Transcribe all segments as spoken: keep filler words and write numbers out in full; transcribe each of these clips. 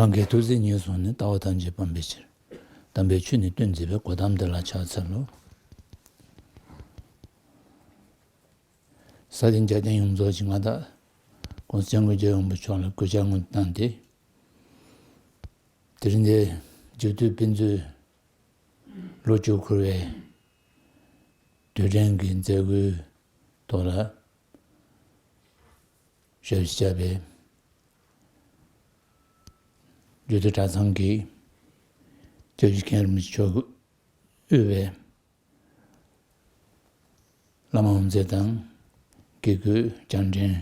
སངས་རྒྱས་ཐུགས་བརྩེ་ཉིད་བཟུང་ནས། ལྟ་བ་ཐམས་ཅད་སྤང་བའི་ཕྱིར། དམ་པའི་ཆོས་ནི་སྟོན་མཛད་པའི། གོ་ཏམ་དེ་ལ་ཕྱག་འཚལ་ལོ། ས་སྟེང་རྒྱལ་བསྟན་ཡོངས་རྫོགས་ཀྱི་མངའ་བདག་༸གོང་ས་༸སྐྱབས་མགོན་རྒྱལ་བའི་དབང་པོ་མཆོག་ལ་གུས་ཕྱག་སྔོན་དུ་བཏང་སྟེ། དེ་རིང་འདིར་རྒྱུད་སྟོད་དཔེ་མཛོད་ལོ་བཅུ་འཁོར་བའི་དུས་དྲན་གྱི་མཛད་སྒོའི་ཐོག་ལ་ཞབས་ཕྱི་བཅར་བའི་རྒྱུད་སྟོད་གྲྭ་ཚང་གི་སྐྱབས་རྗེ་མཁན་རིན་པོ་ཆེ་མཆོག་གིས་དབུས་པའི་བླ་མ་དབུ་མཛད་དང་། དགེ་བསྐོས་སྐྱབས་འགྲན་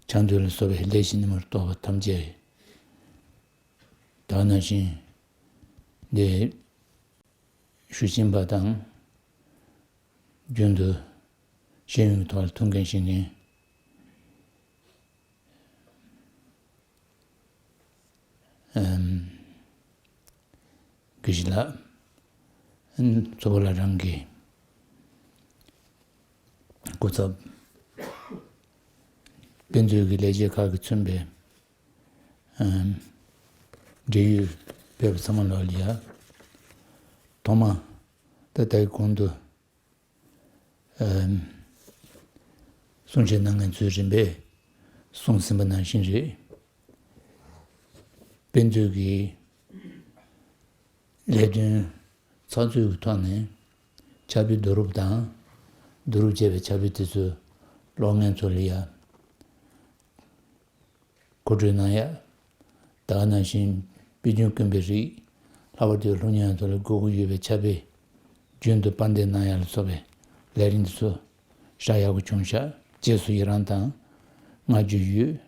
ཕྱག་མདུད་ལ་སོགས་པའི་ལས་ཀྱི་སྣེ་མོར་གཏོགས་པ་ཐམས་ཅད། ད་ག་ནང་བཞིན་འདིར་ཞུ་སྦྱིན་པ་དང་། རྒྱུན་དུ་ཤེས་ཡོན་གྱི་ཐོག་ལ་ཐུགས་འགན་བཞེས་མཁན། ཨམ། དགེ་བཤེས་ལགས། ཨམ། མཚོ་བོ་ལགས་རང་གི་སྐུ་ཚབ། དཔེ་མཛོད་ཀྱི་ལས་བྱེད་ཁག་གིས་མཚོན་པའི། ཨམ། འབྲེལ་ཡོད་ཕེབས་པ་ཚང་མ་ལོག་ལ་ཡ། ཐོག་མ། ད་ལྟའི་གོང་དུ། ཨམ། གསུང་བཤད་གནང་མཁན་ཚོས་རིམ་པས་གསུངས་ཟིན་པ་ནང་བཞིན་རེད། དཔེ་མཛོད་ཀྱི་ལས་དོན་ཚགས་ཚུད་ཀྱི་ཐོག་ནས་ཕྱག་དཔེ་བསྡུ་རུབ་དང་། བསྡུ་རུབ་བྱས་པའི་ཕྱག་དཔེ་དེ་ཚོ་ཀློག་མཁན་ཚོ་ལ་ཡ། མཁོ་སྤྲོད་གནང་ཡ། ད་ག་ནང་བཞིན་དཔེ་རྒྱུན་དཀོན་པའི་རིགས། ལྷག་པར་དུ་སློབ་གཉེར་ཚོ་ལ་དགོས་མཁོ་ཡོད་པའི་ཕྱག་དཔེ་རྒྱུན་དུ་པར་འདེབས་གནང་ཡ་ལ་སོགས་པའི་ལས་རིམ་འདི་ཚོ་ཧྲ་ཡག་པོ་བྱུང་ཤག་རྗེས་སུ་ཡི་རང་དང་བསྔགས་བརྗོད་ཡོད།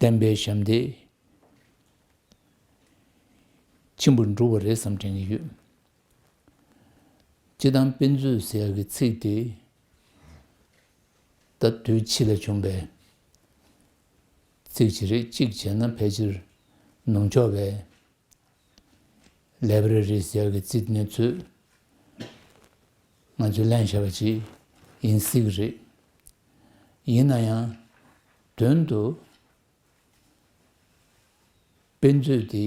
བསྟན་པའི་ཞབས་འདེགས་ཆེན་པོ་འགྲུབ་པ་རེད་བསམ་དྲན་གྱི་ཡོད། སྤྱིར་བཏང་དཔེ་མཛོད་ཟེར་ཡག་གི་ཚིག་དེ། ད་དུས་ཕྱིས་ལ་བྱུང་བའི་ཚིག་ཅིག་རེད། གཅིག་བྱས་ན་ཕལ་ཆེར་ནུབ་ཕྱོགས་པའི་ལེ་བྷ་རེ་རི་ཟེར་ཡག་གི་རྩིས་དེ་ནས་ཚུར་ང་ཚོས་ལེན་བྱས་པ་ཅིག་ཡིན་སྲིད་ཀྱི་རེད། ཡིན་ན་ཡང་དོན་དུ། དཔེ་མཛོད་དེ་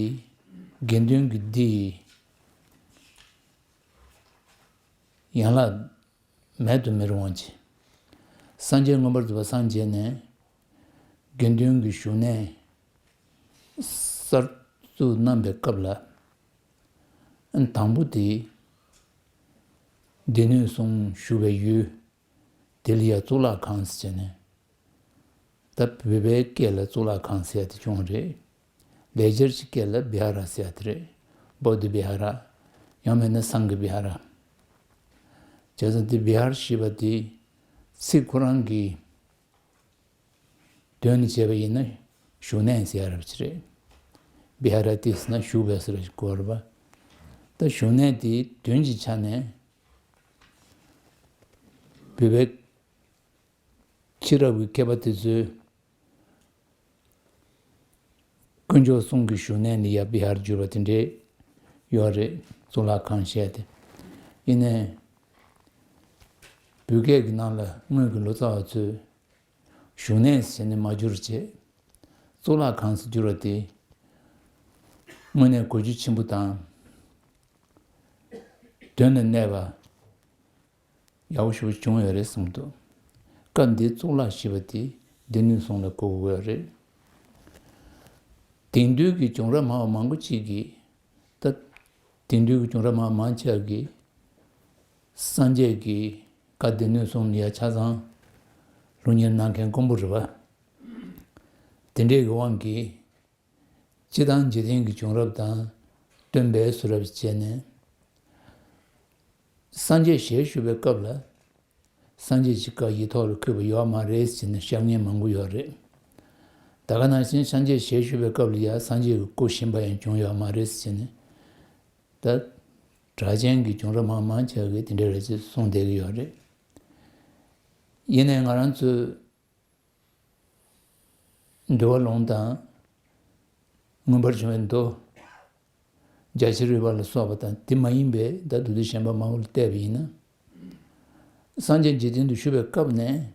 དགེ་འདུན་གྱི་སྡེ་ཡི་ཡན་ལག་མེད་དུ་མི་རུང་བ་ཅིག་སངས་རྒྱས་མངོན་པར་རྫོགས་པ་སངས་རྒྱས་ནས་དགེ་འདུན་གྱི་བཞུགས་གནས་གསར་བཙུགས་གནང་པའི་སྐབས་ལ། དང་པོ་དེ་སྡེ་སྣོད་གསུམ་བཞུགས་པའི་ཡུལ། དེ་ལ་ཡ་གཙུག་ལག་ཁང་ཟེར་ནས། ད་བོད་པའི་སྐད་ལ་གཙུག་ལག་ཁང་ཟེར་ཡ་དེ་བྱུང་བ་རེད། ལེགས་སྦྱར་གྱི་སྐད་ལ་བི་ཧ་ར་ཟེར་ཡ་དེ་རེད། བོ་དྷི་བི་ཧ་ར། ཡང་མིན་ན་སང་གྷི་བི་ཧ་ར། བྱས་ཙང་དེ་བི་ཧར་ཞེས་པ་དེ་ཚིག་ཁོ་རང་གི་དོན་ནི་བྱས་པ་ཡིན་ན་བཞུགས་གནས་ཟེར་ཡ་རབ་ཅིག་རེད། བི་ཧ་ར་ཏི་ཟེར་ན་བཞུགས་པའི་ཟེར་བ་ཞིག་གོ་རེད་པ། ད་བཞུགས་གནས་དེའི་དོན་གྱི་ཆ་ནས་བོད་པའི་ཕྱི་རབས་ཀྱི་མཁས་པ་དེ་ཚོས་དཀོན་མཆོག་གསུམ་གྱི་བཞུགས་གནས་ལ་ཡ་བི་ཧར་བསྒྱུར་བ་དེ་འདྲས་ཡོད་རེད། གཙུག་ལག་ཁང་བཤད་དེ། ཡིན་ནའི་བོད་སྐད་ཀྱི་ནང་ལ་སྔོན་གྱི་ལོ་ཙཱ་བ་ཚོས་བཞུགས་གནས་ཟེར་ནས་མ་བསྒྱུར་བྱས། གཙུག་ལག་ཁང་ཟེར་བསྒྱུར་བ་དེ་དངོས་གནས་གོ་རྒྱུ་ཆེན་པོ་དང་དོན་ལ་གནས་པ་ཡག་པོ་ཞེ་པོ་བྱུང་ཡོད་རེད་གསུངས་འདུག་སྐབས་འདིའི་གཙུག་ལག་ཞེས་པ་དེ་སྡེ་སྣོད་གསུམ་ལ་གོ་དགོས་ཡོད་རེད། དེང་དུས་ཀྱི་བྱུང་རབས་སྨྲ་བ་མང་པོ་ཅིག་གིས། ད་དེང་དུས་ཀྱི་བྱུང་རབས་སྨྲ་བ་མང་ཆེ་བ་གིས་སངས་རྒྱས་ཀྱི་བཀའ་སྡེ་སྣོད་གསུམ་ལ་ཡ་ཆ་ཚང་སློབ་གཉེར་གནང་མཁན་དཀོན་པོ་རེད་པ། དེ་འདྲའི་གི་དབང་གིས་སྤྱི་དང་འཇིག་རྟེན་གྱི་བྱུང་རབས་དང་སྟོན་པའི་བཟོ་འདྲ་བྱས་ནས། སངས་རྒྱས་ཞལ་བཞུགས་པའི་སྐབས་ལ་སངས་རྒྱས་ཀྱི་བཀའ་ཡིག་ཐོག་ལ་འཁོད་པ་ཡོད་མ་རེད་ཟེར་ནས་བཤད་མཁན་མང་པོ་ཡོད་རེད། ད་ག་ནང་བཞིན་སངས་རྒྱས་ཞལ་བཞུགས་པའི་སྐབས་ལ་ཡང་སངས་རྒྱས་ཀྱི་སྐུ་བཞེངས་པ་ཡང་བྱུང་ཡོད་མ་རེད་ཟེར་ནས། ད་གྲགས་ཅན་གྱི་བྱུང་རབས་མང་མང་ཆེ་བ་གིས་དེ་འདྲ་རེད་ཅེས་གསུངས་བསྡད་ཀྱི་ཡོད་རེད། ཡིན་ནའི་ང་རང་ཚོས་འདུལ་བ་ལུང་དང་མངོན་པར་བྱུང་བའི་མདོ། རྒྱ་ཆེར་རོལ་པ་ལ་སོགས་པ་དང་དེ་མ་ཡིན་པའི་ད་མདོ་སྡེ་གཞན་པ་མང་པོ་ལ་བལྟས་པ་ཡིན་ན། སངས་རྒྱས་འཇིག་རྟེན་དུ་བཞུགས་པའི་སྐབས་ནས་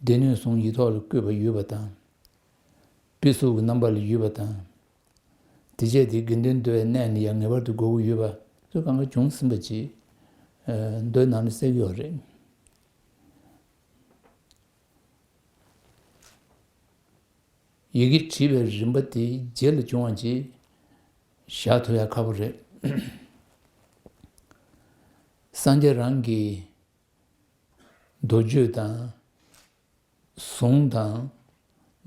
སྡེ་སྣོད་གསུམ་ཡིག་ཐོག་ལ་བཀོད་པ་ཡོད་པ་དང་། དཔེ་གཟུགས་ཀྱི་རྣམ་པ་ལ་ཡོད་པ་དང་། དེ་བྱས་དེ་དགེ་འདུན་འདུ་བའི་གནས་ལ་ཡང་ངེས་པར་དུ་དགོས་ཀྱི་ཡོད་པ་ཚོ་གང་ག་བྱུང་ཟིན་པ་ཅིག་མདོའི་ནང་ལ་གསལ་གྱི་ཡོད་རེད། ཡི་གེ་བྲིས་པའི་རིམ་པ་དེ་རྗེས་ལ་བྱུང་བ་ཅིག་བཞག་ཐུབ་ཡ་ཁག་པོ་རེད། སངས་རྒྱས་རང་གི་མདོ་རྒྱུད་དང་གཟུངས་དང་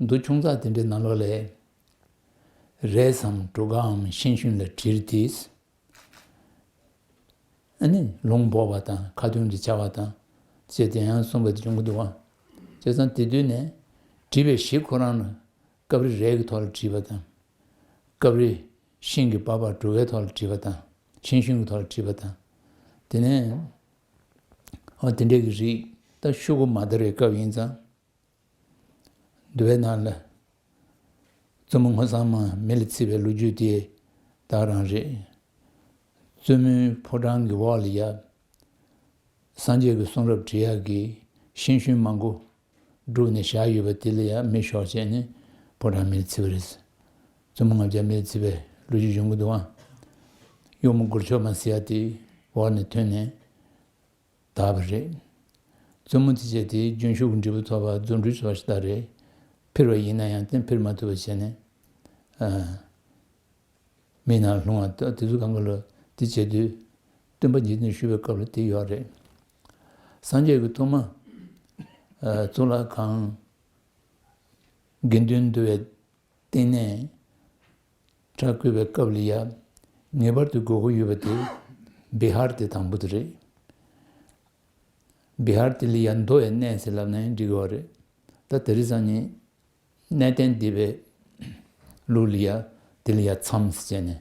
མདོ་ཆུང་ཙག་དེ་འདྲའི་ནང་ལོགས་ལས་རས་སམ་གྲུ་ཁའམ་ཤིང་ཤུན་ལ་བྲིས་ཏེ། ཨ་ནི་ལུང་འབོགས་པ་དང་ཁ་ཏོན་གྱི་བྱ་བ་དང་བཅས་ཏེ་ཡང་གསུངས་པ་དེ་བྱུང་གི་འདུག་བ། བྱས་ཙང་དེ་དུས་ནས་བྲིས་པའི་གཞི་ཁོ་རང་ལ་སྐབས་རེ་རས་ཀྱི་ཐོག་ལ་བྲིས་པ་དང་། སྐབས་རེ་ཤིང་གི་པགས་པ་གྲུ་ཁའི་ཐོག་ལ་བྲིས་པ་དང་ཤིང་ཤུན་གྱི་ཐོག་ལ་བྲིས་པ་དང་། དེ་ནས་ཨོ་དེ་འདྲའི་གི་རིགས་ད་ཤོག་གུ་མ་དར་བའི་སྐབས་ཡིན་ཙང་། འདུལ་བའི་ནང་ལ། བཙུན་མོ་སྔོ་བསངས་མ་མེ་ལ་ཚིག་པའི་ལོ་རྒྱུས་དེ་དག་རང་རེད། བཙུན་མོའི་ཕོ་བྲང་གི་འོག་ལ་ཡ། སངས་རྒྱས་ཀྱི་གསུང་རབ་བྲི་ཡག་གི་ཤིང་ཤུན་མང་པོ་བསྒྲུགས་ནས་བཞག་ཡོད་པ་དེ་ལ་ཡ་མེ་ཤོག་བྱས་ནས་ཕོ་བྲང་མེ་ལ་ཚིག་པ་རེད། བཙུན་མོ་ལྔ་བརྒྱ་མེ་ལ་ཚིག་པའི་ལོ་རྒྱུས་ཡོང་གི་འདུག་ཨང་། གཡོག་མོ་གུར་མཆོག་མ་ཟེར་ཡ་དེ་འོག་ནས་ཐོན་ནས། དག་པ་རེད། བཙུན་མོ་དེ་བྱས་དེ་རྒྱུན་ཞུགས་ཀྱི་འབྲས་བུ་ཐོབ་པ་རྫུ་འཕྲུལ་ཚོགས་ཤིག་ལྟ་རེད། ཕིར་བ་ཡིན་ན་ཡང་བརྟེན་ཕིར་མ་ཐུབ་པ་བྱས་ནས། ཨ། མི་ནང་ལྷུང་བ་དེ་ཚོ་གང་ག་ལ་དེ་བྱས་དུས་སྟོན་པ་འཇིག་རྟེན་བཞུགས་པའི་སྐབས་ལ་དེ་ཡོད་རེད། སངས་རྒྱས་ཀྱི་ཐོག་མ། ཨ། གཙུག་ལག་ཁང་། དགེ་འདུན་འདུ་བའི་བསྟི་གནས་གྲྭ་བསྐོས་པའི་སྐབས་ལ་ཡ་ངེས་པར་དུ་དགོས་མཁོ་ཡོད་པ་དེ་བི་ཧར་དེ་དང་པོ་དེ་རེད། བི་ཧར་དེ་ལ་ཡ་འདུ་བའི་གནས་ཟེར་ལབ་ན་ཡང་འགྲིག་གི་རེད། ད་དེ་རིང་སང་ཉིན་གནས་བརྟན་སྡེ་པའི་ལུགས་ལ་ཡ་དེ་ལ་ཡ་མཚམས་ཟེར་བྱས་ནས་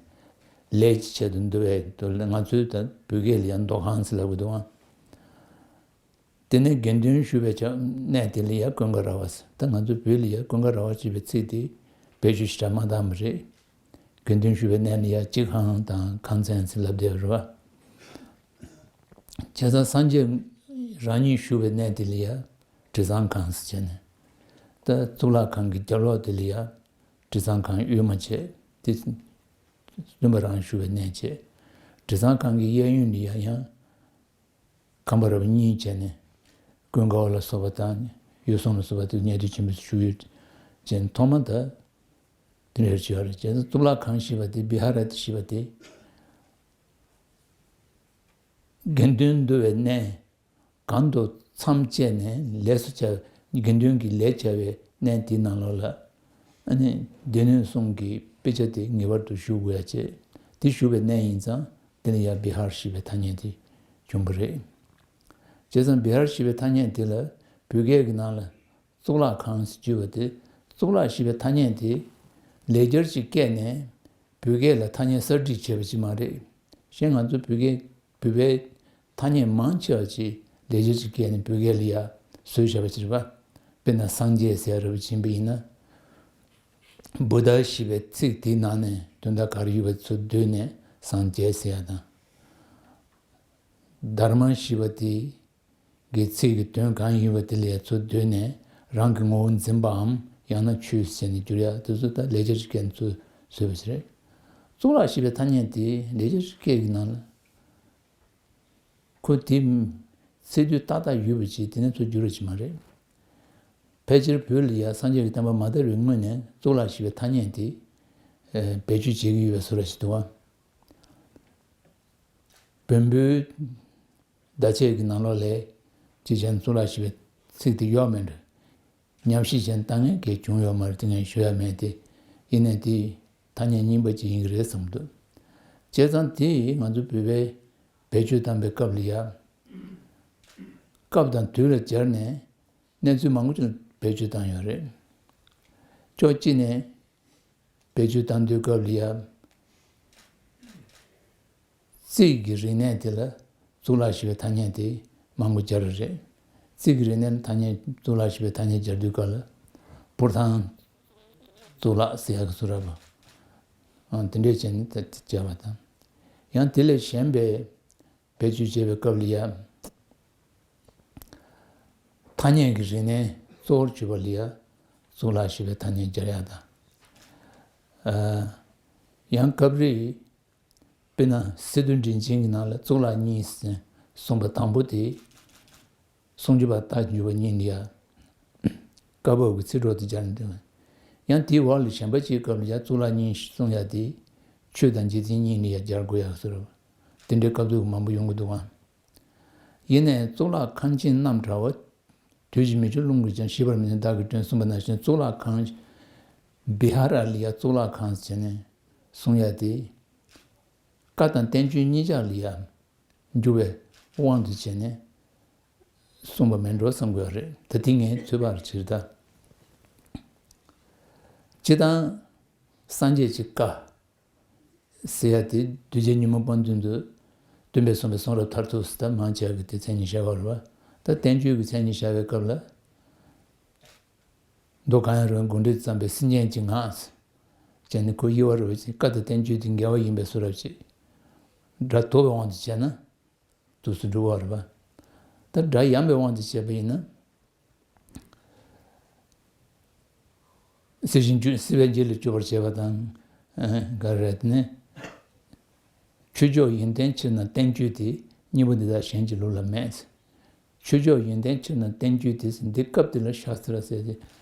ལས་ཀྱི་ཆེད་དུ་འདུ་བའི་དུ་ང་ཚོའི་ད་བོད་སྐད་ལ་ཡ་འདུ་ཁང་ཟེར་ལབ་གི་འདུག་ཨང་། དེ་ནས་དགེ་འདུན་བཞུགས་པའི་ཆ་གནས་དེ་ལ་ཡ་ཀུན་དགའ་ར་བ་ཟེར། ད་ང་ཚོ་བོད་ལ་ཡ་ཀུན་དགའ་ར་བ་ཅེས་པའི་ཚིག་དེ་བེད་སྤྱོད་ཞེ་དྲག་མ་བཏང་བ་རེད། དགེ་འདུན་བཞུགས་པའི་གནས་ལ་ཡ་སྤྱི་ཁང་དང་ཁང་ཚན་ཟེར་ལབ་བསྡད་པ་རེད་བ། བྱས་ཙང་སངས་རྒྱས་རང་ཉིད་བཞུགས་པའི་གནས་དེ་ལ་ཡ་དྲི་གཙང་ཁང་ཟེར་བྱས་ནས། ད་གཙུག་ལག་ཁང་གི་རྒྱབ་ལོགས་དེ་ལ་ཡ་དྲི་གཙང་ཁང་དབུས་མ་བྱས་ཏེ། སྟོན་པ་རང་བཞུགས་པའི་གནས་བྱས། དྲི་གཙང་ཁང་གི་གཡས་གཡོན་ལ་ཡ་ཡང་། ཁང་པ་རབ་གཉིས་བྱས་ནས་ཀུན་དགའ་བོ་ལ་སོགས་པ་དང་འོད་སྲུང་ལ་སོགས་པ་དེ་གཉེར་སྡེ་ཆེན་པོའི་བཞུགས་ཡུལ་ཅན་ཐོག་མ་དང་དེ་འདྲ་བྱས་པ་རེད། བྱས་ཙང་གཙུག་ལག་ཁང་ཞེས་པ་དེ་བི་ཧ་ར་དེ་ཞེས་པ་དེ་དགེ་འདུན་འདུ་བའི་གནས་གང་དུ་མཚམས་བཅད་ནས་ལས་སུ་བྱ་དགེ་འདུན་གྱི་ལས་བྱ་བའི་གནས་དེའི་ནང་ལོགས་ལ། ཨ་ནི་སྡེ་སྣོད་གསུམ་གྱི་དཔེ་ཆ་དེ་ངེས་པར་དུ་བཞུགས་དགོས་ཡ་བྱས། དེ་བཞུགས་པའི་གནས་ཡིན་ཙང་དེ་ལ་ཡ་བི་ཧར་ཞེས་པའི་ཐ་སྙད་དེ་བྱུང་བ་རེད། བྱས་ཙང་བི་ཧར་ཞེས་པའི་ཐ་སྙད་དེ་ལ་བོད་སྐད་ཀྱི་ནང་ལ་གཙུག་ལག་ཁང་ཞེས་བརྗོད་པ་དེ། གཙུག་ལག་ཞེས་པའི་ཐ་སྙད་དེ་ལེགས་སྦྱར་གྱི་སྐད་ནས་བོད་སྐད་ལ་ཐ་སྙད་གསར་བསྒྲིགས་བྱས་པ་ཅིག་མ་རེད། གཞན་ང་ཚོ་བོད་སྐད་བོད་པའི་ཐ་སྙད་མང་ཆེ་བ་ཅིག་ལེགས་སྦྱར་གྱི་སྐད་ནས་བོད་སྐད་ལ་ཡ་བཟོས་བཞག་པ་ཅིག་རེད་པ། དཔེར་ན་སངས་རྒྱས་ཟེར་ཡ་རབ་ཕྱིན་པ་ཡིན་ན། བུདྡྷ་ཞེས་པའི་ཚིག་དེའི་ནང་ནས་དོན་དག་ག་རེ་ཡོད་པ་ཚུར་བསྡུས་ནས་སངས་རྒྱས་ཟེར་ཡ་དང་། དྷརྨ་ཞེས་པ་དེ་གི་ཚིག་གི་དོན་གང་ཡིན་པ་དེ་ལ་ཡ་ཚུར་བསྡུས་ནས་རང་གི་ངོ་བོ་འཛིན་པའམ་ཡང་ན་ཆོས་ཟེར་ནས་བསྒྱུར་ཡ་དེ་ཚོ་ད་ལེགས་སྦྱར་གྱི་སྐད་ནས་ཚུར་བཟོས་པ་ཞིག་རེད། གཙུག་ལག་ཞེས་པའི་ཐ་སྙད་དེ་ལེགས་སྦྱར་གྱི་སྐད་ཀྱི་ནང་ལ། ཁོ་དེ་ཚིག་སྡུད་ཏག་ཏག་ཡོད་པ་ཅིག་དེ་ནས་ཚུར་བསྒྱུར་བ་ཅིག་མ་རེད། ཕལ་ཆེར་བོད་ལ་ཡ་སངས་རྒྱས་ཀྱི་བསྟན་པ་མ་དར་བའི་སྔོན་ནས་གཙུག་ལག་ཞེས་པའི་ཐ་སྙད་དེ་བེད་སྤྱོད་བྱེད་ཀྱི་ཡོད་པའི་བཟོ་འདྲ་ཞིག་འདུག་བ། བོན་པོའི་བརྡ་ཆད་ཀྱི་ནང་ལོགས་ལ་ཅིག་བྱས་ན་གཙུག་ལག་ཞེས་པའི་ཚིག་དེ་ཡོད་མེད་འདྲ། ཉམས་ཞིབ་བྱས་ན་ལྟ་མཁན་གྱིས་བྱུང་ཡོད་མ་རེད། དེ་ངས་ཞུ་ཡ་མེད་དེ། ཡིན་ནའི་དེ་ཐ་སྙད་རྙིང་པ་ཅིག་ཡིན་གྱི་རེད་བསམ་གྱི་འདུག་བྱས་ཙང་དེ་ང་ཚོ་བོད་པའི་བེད་སྤྱོད་བཏང་པའི་སྐབས་ལ་ཡ། སྐབས་དང་དུས་ལ་སྦྱར་ནས་གནས་ཚུལ་མང་པོ་ཅིག་ལ་བེད་སྤྱོད་བཏང་ཡོད་རེད། ཕྱོགས་གཅིག་ནས་བེད་སྤྱོད་བཏང་དུས་སྐབས་ལ་ཡ། རྩིས་ཀྱི་རིག་གནས་དེ་ལ་གཙུག་ལག་ཞེས་པའི་ཐ་སྙད་དེ་མང་པོ་སྦྱར་བ་རེད། རྩིས་ཀྱི་རིག་གནས་ལ་ཐ་སྙད་གཙུག་ལག་ཞེས་པའི་ཐ་སྙད་སྦྱར་དུས་སྐབས་ལ་པུར་ཐང་གཙུག་ལག་ཟེར་ཡག་གི་ཚུར་ར་བ། ཨང་། དེ་འདྲས་བྱས་ནས་ད་སྦྱར་བ་དང་། ཡང་དེ་ལས་གཞན་པའི་བེད་སྤྱོད་བྱེད་པའི་སྐབས་ལ་ཡ། ཐ་སྙད་ཀྱི་རིག་གནས་གཙོ་བོར་གྱུར་པ་ལ་ཡ་གཙུག་ལག་ཞེས་པའི་ཐ་སྙད་སྦྱར་ཡ་དང་། ཨ། ཡང་སྐབས་རེ་དཔེར་ན་སི་ཏུ་མགྲིན་བྱང་གི་ནང་ལ་གཙུག་ལག་གཉིས་ཟེར་གསུངས་པ་དང་པོ་དེ། སུམ་ཅུ་པ་རྟ་མགྱོགས་པ་གཉིས་འདི་ཡང་བཀའ་བབས་ཀྱི་ཚིག་གྲོགས་དེ་སྦྱར་ནས་འདུག་ཡང་དེའི་འོག་ལ་གཞན་པ་གཅིག་སྐབས་ལ་ཡང་གཙུག་ལག་གཉིས་གསུང་ཡ་དེ་ཆོས་དང་རྗེ་བཙུན་གཉིས་ལ་ཡང་སྦྱར་དགོས་ཡག་ཟེར་བ། དེ་འདྲའི་བཀའ་བསྡུར་མང་པོ་ཡོང་གི་འདུག་ཨང་། ཡིན་ནའི་གཙུག་ལག་ཁང་ཆེན་རྣམ་བྲལ་བ། དུས་ཀྱི་མི་ཆོས་རླུང་གིས་ཀྱང་ཤེས་པར་མི་ནུས་བདག་གིས་དྲན་གསུངས་པ་ནང་བཞིན་གཙུག་ལག་ཁང་བི་ཧ་ར་ལ་ཡང་གཙུག་ལག་ཁང་ཟེར་ནས་གསུང་ཡ་དེ། བཀའ་དང་བསྟན་བཅོས་གཉིས་ཆར་ལ་ཡང་འགྱུར་བའི་དབང་དུ་བྱས་ནས་གསུངས་པ་མིན་འགྲོ་བསམ་དགོས་རེད། ད་དེ་ངས་ཚོད་དཔག་བྱེད་ད། སྤྱིར་བཏང་སངས་རྒྱས་ཀྱི་བཀའ་ཟེར་ཡ་དེ་གདུལ་བྱ་ཉོན་མོངས་སྤངས་དོན་དུ་སྟོན་པས་གསུངས་པའི་གསུང་རབ་མཐར་ཐུག་ཟེར་ད་མང་ཆེ་བ་གིས་དེ་མཚན་ཉིད་བཞག་པ་རེད་བ། ད་བསྟན་བཅོས་ཀྱི་མཚན་ཉིད་བཞག་པའི་སྐབས་ལ། མདོ་གང་ཡང་རུང་དགོངས་འགྲེལ་བརྩམས་པའི་སེམས་ཅན་གྱི་ངག་ཟེར་ནས་ཁོ་དབྱེ་བ་རུ་བ་ཅིག་བཀའ་དང་བསྟན་བཅོས་དེ་འགལ་བ་ཡིན་པའི་བཟོ་འདྲ་ཅིག་སྒྲ་དོག་པའི་དབང་དུ་བྱས་ན་དུས་སུ་འགྲོ་བ་རེད་བ། ད་སྒྲ་ཡངས་པའི་དབང་དུ་བྱས་པ་ཡིན་ན། སྲིད་ཞིའི་རྒྱུ་སྲིད་པའི་རྒྱུ་ལ་སྤྱོད་པར་བྱེད་པ་དང་། ག་རེ་རེད་ནི། ཆོས་མཆོག་ཡོན་ཏན་ཕྱིར་ན་བསྟན་བཅོས་ཏེ། གཉིས་པོ་འདི་དག་གཞན་གྱི་ལུགས་ལ་མེད། ཆོས་མཆོག་ཡོན་ཏན་ཕྱིར་ན་བསྟན་བཅོས་ཏེ་ཟེར་འདི་སྐབས་འདི་ལ་ཤཱསྟྲ་ཟེར་ཏེ།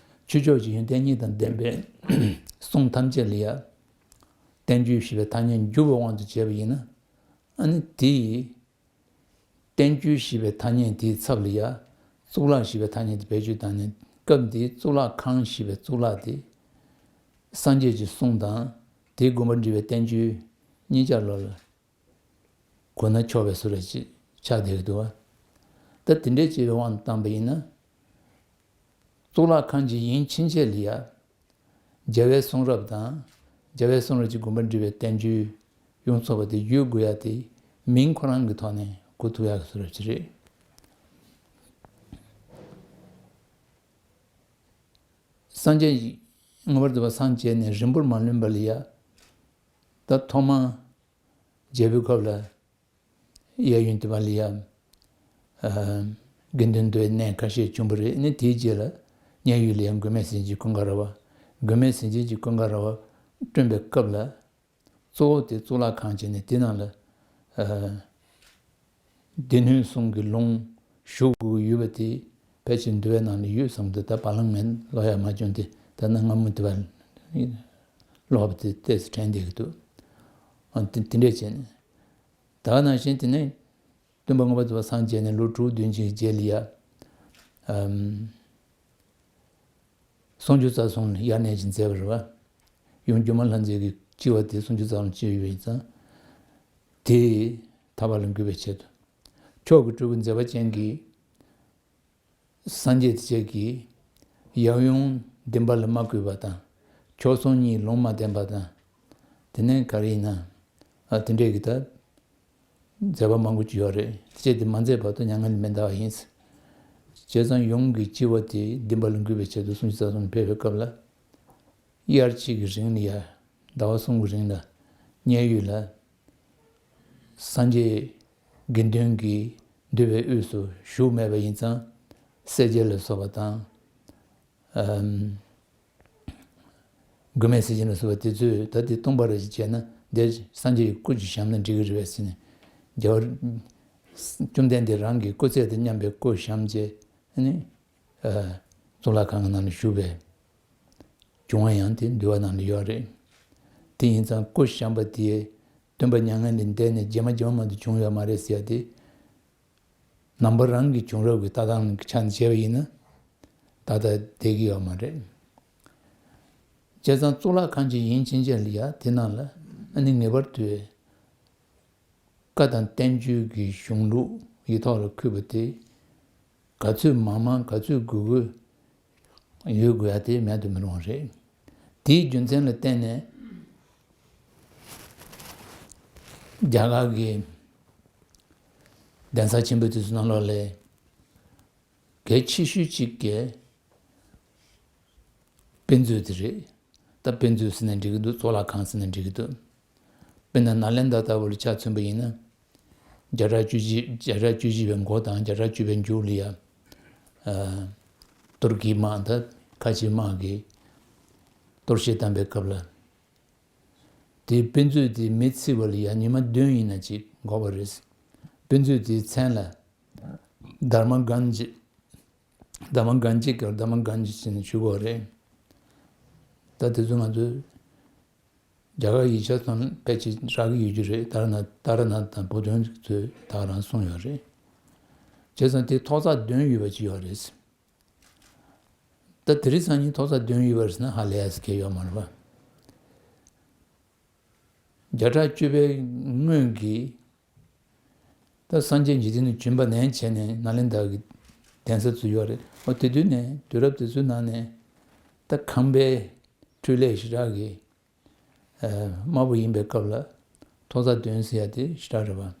ཆོས་མཆོག་གི་ཡོན་ཏན་གཉིས་དང་ལྡན་པའི་གསུང་ཐམས་ཅད་ལ་ཡང་བསྟན་བཅོས་ཞེས་པའི་ཐ་སྙད་འཇུག་པའི་དབང་དུ་བྱས་པ་ཡིན་ན། ཨ་ནི་དེ་ཡིས། བསྟན་བཅོས་ཞེས་པའི་ཐ་སྙད་དེའི་ཚབ་ལ་ཡ། གཙུག་ལག་ཞེས་པའི་ཐ་སྙད་དེ་བེད་སྤྱོད་བཏང་ནས་སྐབས་འདིའི་གཙུག་ལག་ཁང་ཞེས་པའི་གཙུག་ལག་དེ། སངས་རྒྱས་ཀྱི་གསུང་དང་དེའི་དགོངས་པ་འགྲེལ་བའི་བསྟན་བཅོས་གཉིས་ཆར་ལ་གོ་ན་ཆོག་པའི་བཟོ་འདྲ་ཅིག་ཆགས་བསྡད་ཀྱི་འདུག་བ། ད་དེ་འདྲའི་བྱས་པའི་དབང་དུ་བཏང་པ་ཡིན་ན། གཙུག་ལག་ཁང་ཅིག་ཡིན་ཕྱིན་ཆད་ལ་ཡ། རྒྱལ་བའི་གསུང་རབ་དང་། རྒྱལ་བའི་གསུང་རབ་ཀྱི་དགོངས་པ་འགྲེལ་བའི་བསྟན་བཅོས་ཡོངས་རྫོགས་པ་དེ་ཡོད་དགོས་ཡ་དེ་མིང་ཁོ་རང་གི་ཐོག་ནས་གོ་ཐུབ་ཡག་གི་བཟོ་འདྲ་ཅིག་རེད། སངས་རྒྱས་མངོན་པར་རྫོགས་པར་སངས་རྒྱས་ནས་རིང་པོར་མ་ལོན་པ་ལ་ཡ། ད་ཐོག་མར་རྒྱལ་པོའི་ཁབ་ལ། གཡས་གཡོན་དེ་པ་ལ་ཡང་། ཨ། དགེ་འདུན་འདུ་བའི་གནས་ཁ་ཤས་བྱུང་བ་རེད། ནི་དེའི་རྗེས་ལ་མཉན་ཡོད་ལ་ཡང་མགོན་མེད་ཟས་སྦྱིན་གྱི་ཀུན་དགའ་ར་བ། མགོན་མེད་ཟས་སྦྱིན་གྱི་ཀུན་དགའ་ར་བ་བསྐྲུན་པའི་སྐབས་ལ། གཙོ་བོ་དེ་གཙུག་ལག་ཁང་བྱས་ནས་དེ་ནང་ལ། ཨ། སྡེ་སྣོད་གསུམ་གྱི་ལུང་བཞུགས་དགོས་ཀྱི་ཡོད་པ་དེ་ཕལ་ཆེར་འདུལ་བའི་ནང་ལ་ཡོད་བསམ་འདུག་ད་བ་ལང་མེད་ཀློག་ཡག་མ་བྱུང་སྟེ་ད་ནངས་སྔ་མོ་དེ་བ་ཀློག་པ་དེ་ཏོག་ཙམ་དྲན་བསྡད་ཀྱི་འདུག་ཨ། དེ་དེ་འདྲས་བྱས་ནས། ད་ག་ནང་བཞིན་དེ་ནས་སྟོན་པ་མངོན་པར་རྫོགས་པར་སངས་རྒྱས་ནས་ལོ་དྲུག་བདུན་ཅུའི་རྗེས་ལ་ཡ། ཨམ། སུམ་ཅུ་རྩ་གསུམ་ལ་དབྱར་གནས་ཤིག་མཛད་པ་རེད་བ། ཡུམ་སྒྱུ་མ་ལྷ་མཛེས་ཀྱི་སྤྱི་བ་དེ་སུམ་ཅུ་རྩ་གསུམ་སྤྱི་བ་ཡོད་པ་ཡིན་ཙང་། དེ་ཐར་པ་ལ་འགོད་པའི་ཆེད་དུ། མཆོག་གི་སྤྲུལ་སྐུ་མཛད་པ་ཅན་གྱི། སངས་རྒྱས་དེ་བཅས་ཀྱི་ཡབ་ཡུམ་བདེན་པ་ལ་མ་གུས་པ་དང་། མཆོག་ཟུང་གཉིས་ལུང་མ་བསྟན་པ་དང་། དེ་ནས་ག་རེ་ཡིན་ན། ཨ། དེ་འདྲས་ཀྱི་ད་མཛད་པ་མང་པོ་ཅིག་ཡོད་རེད། དེ་བཅས་དེ་མ་མཛད་བར་དུ་མྱ་ངན་ལས་མི་འདའ་བ་ཡིན། བྱས་ཙང་ཡུམ་གྱི་སྤྱི་བོ་དེ་བདེན་པ་ལ་འགུས་པའི་ཆེད་དུ་སུམ་ཅུ་རྩ་གསུམ་ཕེབས་པའི་སྐབས་ལ། དབྱར་གཅིག་གི་རིང་ལ་ཡ། ཟླ་བ་གསུམ་གྱི་རིང་ལ་མཉན་ཡོད་ལ། སངས་རྒྱས་དགེ་འདུན་གྱིས་འདུས་པའི་དབུས་སུ་བཞུགས་མེད་པ་ཡིན་ཙང་། སྲས་བརྒྱད་ལ་སོགས་པ་དང་། ཨམ། མགོན་མེད་ཟས་སྦྱིན་ལ་སོགས་པ་དེ་ཚོས་ད་དེ་སྟོང་པ་རེད་ཅེས་བྱས་ན་འདིར་སངས་རྒྱས་ཀྱི་སྐུ་ཅིག་བཞེངས་ན་འགྲིག་གི་རེད་པས་ཟེར་ནས། རྒྱལ་བ་བཅོམ་ལྡན་འདས་རང་གི་སྐུ་ཚད་དང་མཉམ་པའི་སྐུ་བཞེངས་བྱས་ནས། ཨ། གཙུག་ལག་ཁང་གི་ནང་ལ་བཞུགས་པའི་བྱུང་བ་ཡང་དེ་འདུལ་བ་ནང་ལ་ཡོད་རེད། དེ་ཡིན་ཙང་སྐུ་བཞེངས་པ་དེས་སྟོན་པ་མྱ་ངན་ལས་འདས་ནས་རྗེས་མ་རྗེས་མ་མ་གཏོགས་བྱུང་ཡོད་མ་རེད་ཟེར་ཡ་དེ། ནང་པ་རང་གི་བྱུང་རབས་ཀྱི་ལྟ་སྟངས་ཀྱི་ཆ་ནས་བྱས་པ་ཡིན་ན། ད་ལྟ་བསྡད་ཀྱི་ཡོད་མ་རེད། བྱས་ཙང་གཙུག་ལག་ཁང་ཅིག་ཡིན་ཕྱིན་ཆད་ལ་ཡ་དེ་ནང་ལ་ཨ་ནི་ངེས་པར་དུ། བཀའ་དང་བསྟན་བཅོས་ཀྱི་གཞུང་ལུགས་ཡིག་ཐོག་ལ་འཁོད་པ་དེ། ག་ཚོད་མང་མང་ག་ཚོད་དགོས་དགོས་ཡོད་དགོས་ཡ་དེ་མེད་དུ་མི་རུང་བ་རེད། དེའི་རྒྱུ་མཚན་ལ་བརྟེན་ནས་རྒྱ་གར་གྱི་གདན་ས་ཆེན་པོ་དེ་ཚོ་ནང་ལོགས་ལ་གལ་ཆེ་ཤོས་གཅིག་གི་དཔེ་མཛོད་དེ་རེད། ད་དཔེ་མཛོད་ཟེར་ན་འགྲིག་གི་འདུག་གཙུག་ལག་ཁང་ཟེར་ན་འགྲིག་གི་འདུག་དཔེར་ན་ནཱ་ལེནྡྲ་ལྟ་བུ་ལ་ཆ་མཚོན་པ་ཡིན་ན། བརྒྱ་ཕྲག་བཅུ་བཞི་བརྒྱ་ཕྲག་བཅུ་བཞི་པའི་འགོ་དང་བརྒྱ་ཕྲག་བཅུ་པའི་མཇུག་ལ་ཡ། ཨ། ཏུར་ཀིའི་དམག་དང་ཁ་ཆེའི་དམག་གིས་གཏོར་བཤིག་བཏང་པའི་སྐབས་ལ། དེའི་དཔེ་མཛོད་དེའི་མི་ཚེ་བ་ལ་ཡང་ཉི་མ་བདུན་ཡིན་ན་ཅིག་འགོར་བ་རེད། དཔེ་མཛོད་དེའི་མཚན་ལ་དྷརྨ་གན་ཇི། དྷརྨ་གན་ཇི་ཀྱི་དྷརྨ་གན་ཇི་ཟེར་ནས་ཞུ་དགོས་རེད། ད་དེ་ཚོ་ང་ཚོས་རྒྱ་གར་ཡིག་ཆ་ཚང་ཕལ་ཆེར་རག་གི་ཡོད་རྒྱུ་རེད། ད་ར་ན་ད་ར་ན་དང་བུ་དོན་ཚོས་ད་རང་གསུངས་ཡོད་རེད། བྱས་ཙང་དེ་ཐོག་ཚད་བདུན་ཡོད་པ་ཅིག་ཡོད་རེད། ད་དེ་རིང་སང་ཉིན་ཐོག་ཚད་བདུན་ཡོད་པ་རེད་ཟེར་ན་ཧ་ལས་ཡ་ཟེར་མཁན་ཡོད་མ་རེད་པ། བརྒྱ་ཕྲག་བཅུ་པའི་སྔོན་གྱི་ད་སངས་རྒྱས་འཇིག་རྟེན་དུ་བྱོན་པ་ནས་བྱས་ནས་ནཱ་ལེནྡྲ་གི་གདན་ས་ཚུར་ཡོད་རེད། འོ་དེ་དུས་ནས་དུས་རབས་དེ་ཚོའི་ནང་ནས་ད་ཁམས་པའི་འཕྲུལ་ལས་ཞེ་དྲག་གི་དམར་པོ་ཡིན་པའི་སྐབས་ལ་ཐོག་ཚད་བདུན་ཟེར་ཡ་དེ་ཞེ་དྲག་རེད་པ།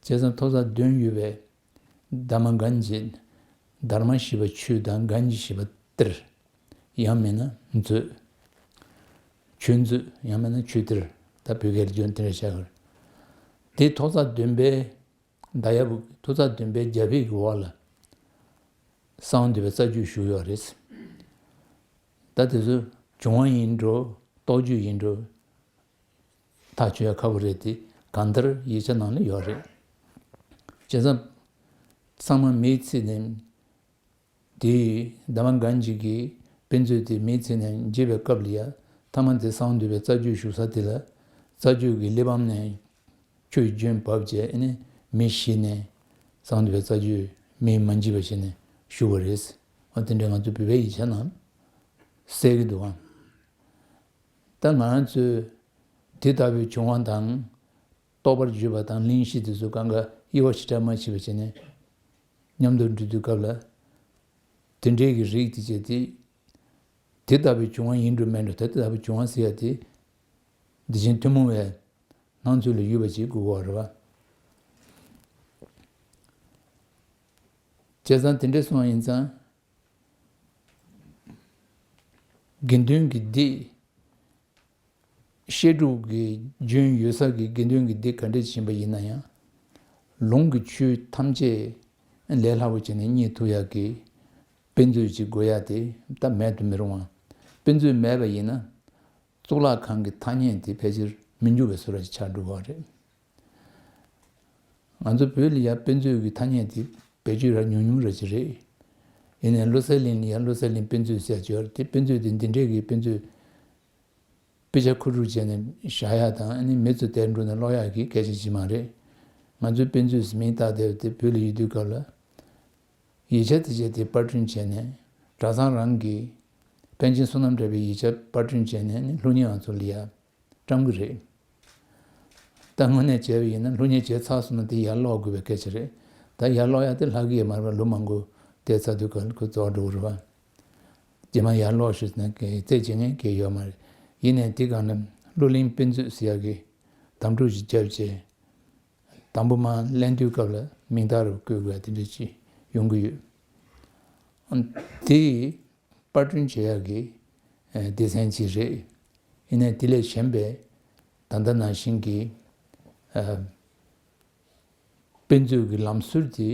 བྱས་ཙང་ཐོག་ཚད་བདུན་ཡོད་པའི་དྷརྨ་གན་ཇི། དྷརྨ་ཞེས་པ་ཆོས་དང་གན་ཇི་ཞེས་པ་གཏེར། ཡང་མིན་ན་མཛོད། ཆོས་མཛོད། ཡང་མིན་ན་ཆོས་གཏེར། ད་བོད་སྐད་ལ་བསྒྱུར་ན་དེ་འདྲ་བྱ་དགོས། དེ་ཐོག་ཚད་བདུན་པའི་མདའ་ཡབ། ཐོག་ཚད་བདུན་པའི་རྒྱ་ཕིབས་ཀྱི་འོག་ལ་གསང་བ་འདུས་པའི་རྩ་རྒྱུད་བཞུགས་ཡོད་རེད། ད་དེ་ཚོ་བྱུང་བ་ཡིན་འགྲོ། རྟོགས་བརྗོད་ཡིན་འགྲོ། ཐག་གཅོད་ཡ་ཁག་པོ་རེད་དེ། གང་ལྟར་ཡིག་ཆ་ནང་ལ་ཡོད་རེད། བྱས་ཙང་ཚང་མ་མིའི་ཚེ་ནས་དེའི་དྷརྨ་གན་ཇི་གི་དཔེ་མཛོད་དེ་མིའི་ཚེ་ནས་འབྱེད་པའི་སྐབས་ལ་ཡ། ཐ་མ་དེ་གསང་བ་འདུས་པའི་རྩ་རྒྱུད་བཞུགས་ས་དེ་ལ་རྩ་རྒྱུད་ཀྱི་གླེགས་བམ་ནས་ཆུ་ཡི་རྒྱུན་བབས་བྱས། ཨ་ནི་མེ་བཞེས་ནས་གསང་བ་འདུས་པའི་རྩ་རྒྱུད་མེས་མ་འཇིག་པ་བྱས་ནས་བཞུགས་པ་རེད། འོ་དེ་འདྲ་ང་ཚོ་བོད་པའི་ཡིག་ཆ་ནང་གསལ་གྱི་འདུག་ཨང་། ད་ང་རང་ཚོས་དེ་ལྟ་བུའི་བྱུང་བ་དང་། རྟོགས་པར་གྱུར་པ་དང་གླེང་གཞི་དེ་ཚོ་གང་ག་དབྱེ་བ་ཞེ་དྲག་མ་ཕྱེ་བ་བྱས་ནས་མཉམ་དུ་འགྲོ་དུས་སྐབས་ལ། དེ་འདྲའི་གི་རིགས་དེ་བྱས་ཏེ། དེ་ལྟ་བུའི་བྱུང་བ་ཡིན་འགྲོ་མིན་འགྲོ། ད་དེ་ལྟ་བུའི་བྱུང་བ་ཟེར་ཡ་དེ་འདི་བཞིན་ཐུན་མོང་བའི་སྣང་ཚུལ་ལ་ཡོད་པ་ཅིག་དགོས་ཀྱི་ཡོད་རེད་པ། བྱས་ཙང་དེ་འདྲ་སོང་བ་ཡིན་ཙང་། དགེ་འདུན་གྱི་སྡེ། བཤད་སྒྲུབ་ཀྱི་རྒྱུན་ཡོད་ས་གི་དགེ་འདུན་གྱི་སྡེ་ག་འདྲ་ཕྱིན་པ་ཡིན་ན་ཡང་། ལུང་གི་ཆོས་ཐམས་ཅད་ལས་སླ་པོ་བྱས་ནས་རྙེད་ཐུབ་ཡག་གི་དཔེ་མཛོད་ཅིག་དགོས་ཡག་དེ་ད་མེད་དུ་མི་རུང་བ། དཔེ་མཛོད་མེད་པ་ཡིན་ན་གཙུག་ལག་ཁང་གི་ཐ་སྙད་དེ་ཕལ་ཆེར་མི་འགྱུར་བའི་བཟོ་འདྲ་ཅིག་ཆགས་འགྲོ་གི་ཡོད་རེད། ང་ཚོ་བོད་ལ་ཡ་དཔེ་མཛོད་ཀྱི་ཐ་སྙད་དེ་བེད་སྤྱོད་ར་ཉུང་ཉུང་ར་ཅིག་རེད། ཡིན་ནའི་བློ་གསལ་གླིང་ལ་ཡ་བློ་གསལ་གླིང་དཔེ་མཛོད་ཟེར་ཡ་ཅིག་ཡོད་རེད། དེ་དཔེ་མཛོད་དེ་འདི་འདྲའི་གི་དཔེ་མཛོད་དཔེ་ཆ་མཁོ་སྒྲུབ་བྱས་ནས་བཞག་ཡ་དང་། ཨ་ནི་མི་ཚོ་དེར་འགྲོ་ནས་ཀློག་ཡ་གི་སྐད་ཆ་ཅིག་མ་རེད། ང་ཚོའི་དཔེ་མཛོད་ཟེར་མིང་བཏགས་བསྡད་པ་དེ་བོད་ལ་ཡོད་དུས་སྐབས་ལ། ཡིག་ཆ་དེ་བྱས་དེ་པར་སྐྲུན་བྱས་ནས་གྲྭ་ཚང་རང་གི་པཎ་ཆེན་བསོད་ནམས་གྲགས་པའི་ཡིག་ཆ་པར་སྐྲུན་བྱས་ནས་ནི་སློབ་གཉེར་བ་ཚོ་ལ་ཡ་བཀྲམ་གི་རེད། ད་དངོས་གནས་བྱས་པ་ཡིན་ན་སློབ་གཉེར་བྱས་ཚར་སོང་ན་དེ་ཡར་ཀློག་དགོས་པའི་སྐད་ཆ་རེད། ད་ཡར་ཀློག་ཡ་དེ་ལྷག་གི་ཡོད་མ་རེད་པ། ལོ་མང་པོ་བསྡད་ཚར་དུས་ག་ཁོ་རྫོགས་འགྲོ་གི་རེད་པ། རྗེས་མ་ཡར་ཀློག་ཞུས་ན་གལ་ཚད་བྱེད་མཁན་གལ་ཡོད་མ་རེད། ཡིན་ནའི་དེ་སྒང་ལ་བློ་གླིང་དཔེ་མཛོད་ཟེར་ཡ་གི་དམ་ཕྲུག་ཅིག་བརྒྱབ་བྱས། དང་པོ་མར་གླེང་དུས་སྐབས་ལ་མིང་རྟགས་རུ་བཀོད་དགོས་ཡ་དེ་འདྲ་ཅིག་ཡོང་གི་ཡོད། དེ་པར་སྐྲུན་བྱེད་ཡག་གི་ཨ་སྡེ་ཚན་ཅིག་རེད། ཡིན་ནའི་དེ་ལས་གཞན་པའི་ད་ལྟ་ནང་བཞིན་གྱི་ཨ་དཔེ་མཛོད་ཀྱི་ལམ་སྲོལ་དེ་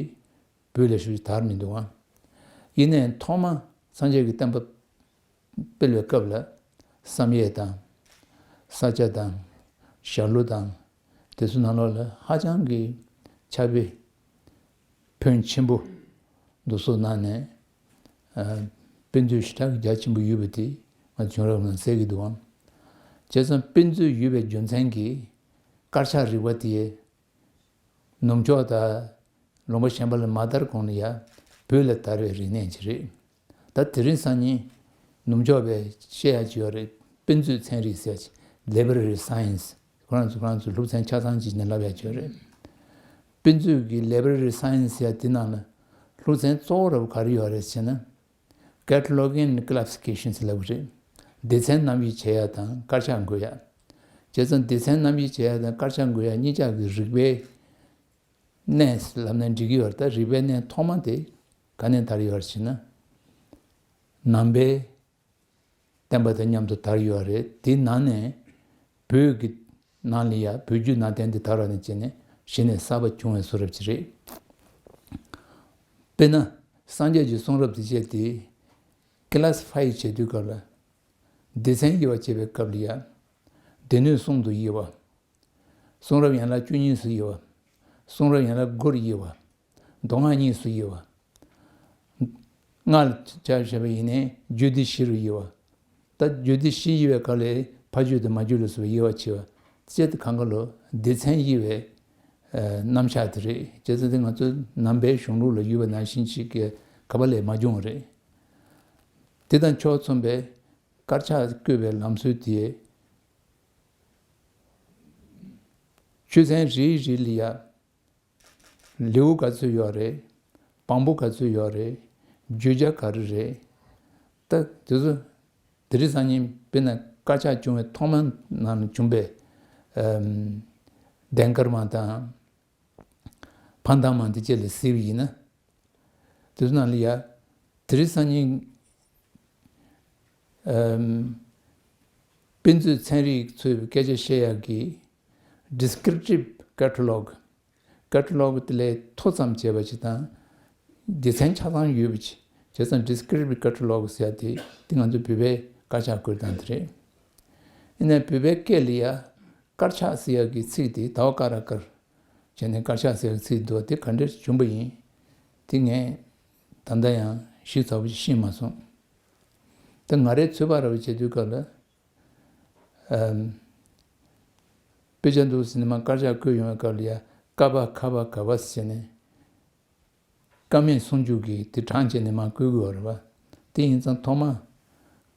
བོད་ལ་ཞེ་པོ་ཅིག་དར་མི་འདུག་ཨང་། ཡིན་ནའི་ཐོག་མ་སངས་རྒྱས་ཀྱི་བསྟན་པ་སྤེལ་བའི་སྐབས་ལ་བསམ་ཡས་དང་། ས་སྐྱ་དང་། ཞྭ་ལུ་དང་། དེ་ཚོ་ནང་ལོགས་ལ་ཧ་ཅང་གི་ཕྱག་དཔེ་ཕོན་ཆེན་པོ་འདུག་སེ་གནང་ནས། ཨ་དཔེ་མཛོད་ཞེ་དྲག་གི་རྒྱ་ཆེན་པོ་ཡོད་པ་དེ་ང་བྱུང་རབས་ནང་གསལ་གྱི་འདུག་ཨང་། བྱས་ཙང་དཔེ་མཛོད་ཡོད་པའི་རྒྱུ་མཚན་གྱིས་དཀར་ཆག་རིག་པ་དེ་ནུབ་ཕྱོགས་དང་ལུང་པ་གཞན་པ་ལ་མ་དར་གོང་ལ་ཡ་བོད་ལ་དར་བའི་རིག་གནས་ཅིག་རེད། ད་དེ་རིང་སང་ཉིན་ནུབ་ཕྱོགས་པས་བཤད་ཡ་ཅིག་ཡོད་རེད། དཔེ་མཛོད་ཚན་རིག་ཟེར་ཡ་ཅིག Library Science། ཁོ་རང་ཚོ་ཁོ་རང་ཚོ་སློབ་ཚན་ཆ་ཚང་ཅིག་ནས་བསླབ་ཡ་ཅིག་ཡོད་རེད། དཔེ་མཛོད་ཀྱི་Library Science ཟེར་ཡ་དེ་ནང་ལ་སློབ་ཚན་གཙོ་བོ་ར་བ་ག་རེ་ཡོད་རེད་ཟེར་ན། Cataloging and Classification ཟེར་ལབ་ཀྱི་རེད། སྡེ་ཚན་རྣམ་དབྱེ་བྱེད་ཡ་དང་དཀར་ཆག་འགོད་ཡ། བྱས་ཙང་སྡེ་ཚན་རྣམ་དབྱེ་བྱེད་ཡ་དང་དཀར་ཆག་འགོད་ཡ་གཉིས་ཆ་གི་རིག་པའི་གནས་ལབ་ན་འགྲིག་གི་ཡོད་རེད། ད་རིག་པའི་གནས་ཐོག་མ་དེ་ག་ནས་དར་ཡོད་རེད་ཟེར་ན། ནང་པའི་བསྟན་པ་དང་མཉམ་དུ་དར་ཡོད་རེད། དེའི་ནང་ནས་བོད་ཀྱི་ནང་ལ་ཡ་བོད་བརྒྱུད་ནང་བསྟན་དེ་དར་བ་ནས་བྱས་ནས་གཞི་ནས་གསར་པ་བྱུང་བའི་བཟོ་འདྲ་ཅིག་རེད། དཔེར་ན་སངས་རྒྱས་ཀྱི་གསུང་རབ་དེ་བྱས་ཏེ་Classify བྱེད་དུས་སྐབས་ལ། སྡེ་ཚན་དབྱེ་བ་ཕྱེ་བའི་སྐབས་ལ་ཡ། སྡེ་སྣོད་གསུམ་དུ་དབྱེ་བ། གསུང་རབ་ཡན་ལག་བཅུ་གཉིས་སུ་དབྱེ་བ། གསུང་རབ་ཡན་ལག་དགུར་དབྱེ་བ། མདོ་སྔགས་གཉིས་སུ་དབྱེ་བ། སྔགས་ལ་ཆ་བཞག་པ་ཡིན་ནའི་རྒྱུད་སྡེ་བཞི་རུ་དབྱེ་བ། ད་རྒྱུད་སྡེ་བཞི་དབྱེ་བའི་སྐབས་ལ་ཕ་རྒྱུད་དང་མ་རྒྱུད་ལ་སོགས་པའི་དབྱེ་བ་ཕྱེ་བ། སྤྱིར་གང་ག་ལོ་སྡེ་ཚན་དབྱེ་བའི་ཨ་རྣམ་གཞག་དེ་རེད། བྱས་ཙང་དེ་ང་ཚོ་ནང་པའི་གཞུང་ལུགས་ལ་ཡོད་པ་ནང་བཞིན་ཅིག་གི་ག་པ་ལས་མ་བྱུང་བ་རེད། དེ་དང་ཕྱོགས་མཚུངས་པའི་དཀར་ཆག་བཀོད་པའི་ལམ་སྲོལ་དེ། ཆོས་ཚན་རེ་རེ་ལ་ཡ། ལེའུ་ག་ཚོད་ཡོད་རེད། བམ་པོ་ག་ཚོད་ཡོད་རེད། བརྗོད་བྱ་ག་རེ་རེད། ད་དེ་ཚོ་དེ་རིང་སང་ཉིན་དཔེར་ན་དཀར་ཆག་བྱུང་བའི་ཐོག་མ་ནང་ལ་བྱུང་པའི་ཨམ་ལྡན་དཀར་མ་དང་ཕ་མདའ་མ་འདི་བཅས་ལ་གཟིགས་པ་ཡིན་ན། དེ་ཚོ་ནང་ལ་ཡ་དེ་རིང་སང་ཉིན་ཨམ་དཔེ་མཛོད་ཚན་རིག་ཚོའི་སྐད་ཆ་བཤད་ཡག་གི་descriptive catalog། ཀེ་ཊ་ལོག་དེ་ལས་མཐོ་ཙམ་བྱས་པ་ཅིག་དང་། སྡེ་ཚན་ཆ་ཚང་ཡོད་པ་ཅིག་བྱས་ཙང་descriptive catalog ཟེར་ཡ་དེ་དེ་ང་ཚོ་བོད་པའི་དཀར་ཆག་བཀོད་སྟངས་དེ་རེད། ཡིན་ནའི་བོད་པའི་སྐད་ལ་ཡ་དཀར་ཆག་ཟེར་ཡ་གི་ཚིག་དེ་ཟླ་བ་ཀ་ར་དཀར་བྱས་ནས་དཀར་ཆག་ཟེར་ཡ་གི་ཚིག་འདུག་བ། དེ་ག་འདྲ་བྱུང་པ་ཡིན། དེ་ངས་ད་ལྟ་ཡང་ཞིབ་ཚགས་པོ་ཞིག་ཤེས་མ་སོང་། ད་ང་རའི་ཚོད་དཔག་ར་བ་བྱེད་དུས་སྐབས་ལ། ཨམ། དཔེ་ཆ་འདུག་ཟེར་ནས་མར་དཀར་ཆག་བཀོད་ཡོང་བའི་སྐབས་ལ་ཡ་ཀ་བ་ཁ་བ་ག་བ་ཟེར་ནས། ཀ་མད་སུམ་ཅུ་གི་དེ་གྲངས་བྱས་ནས་མར་བཀོད་དགོས་པ་རེད་པ། དེ་ཡིན་ཙང་ཐོག་མ་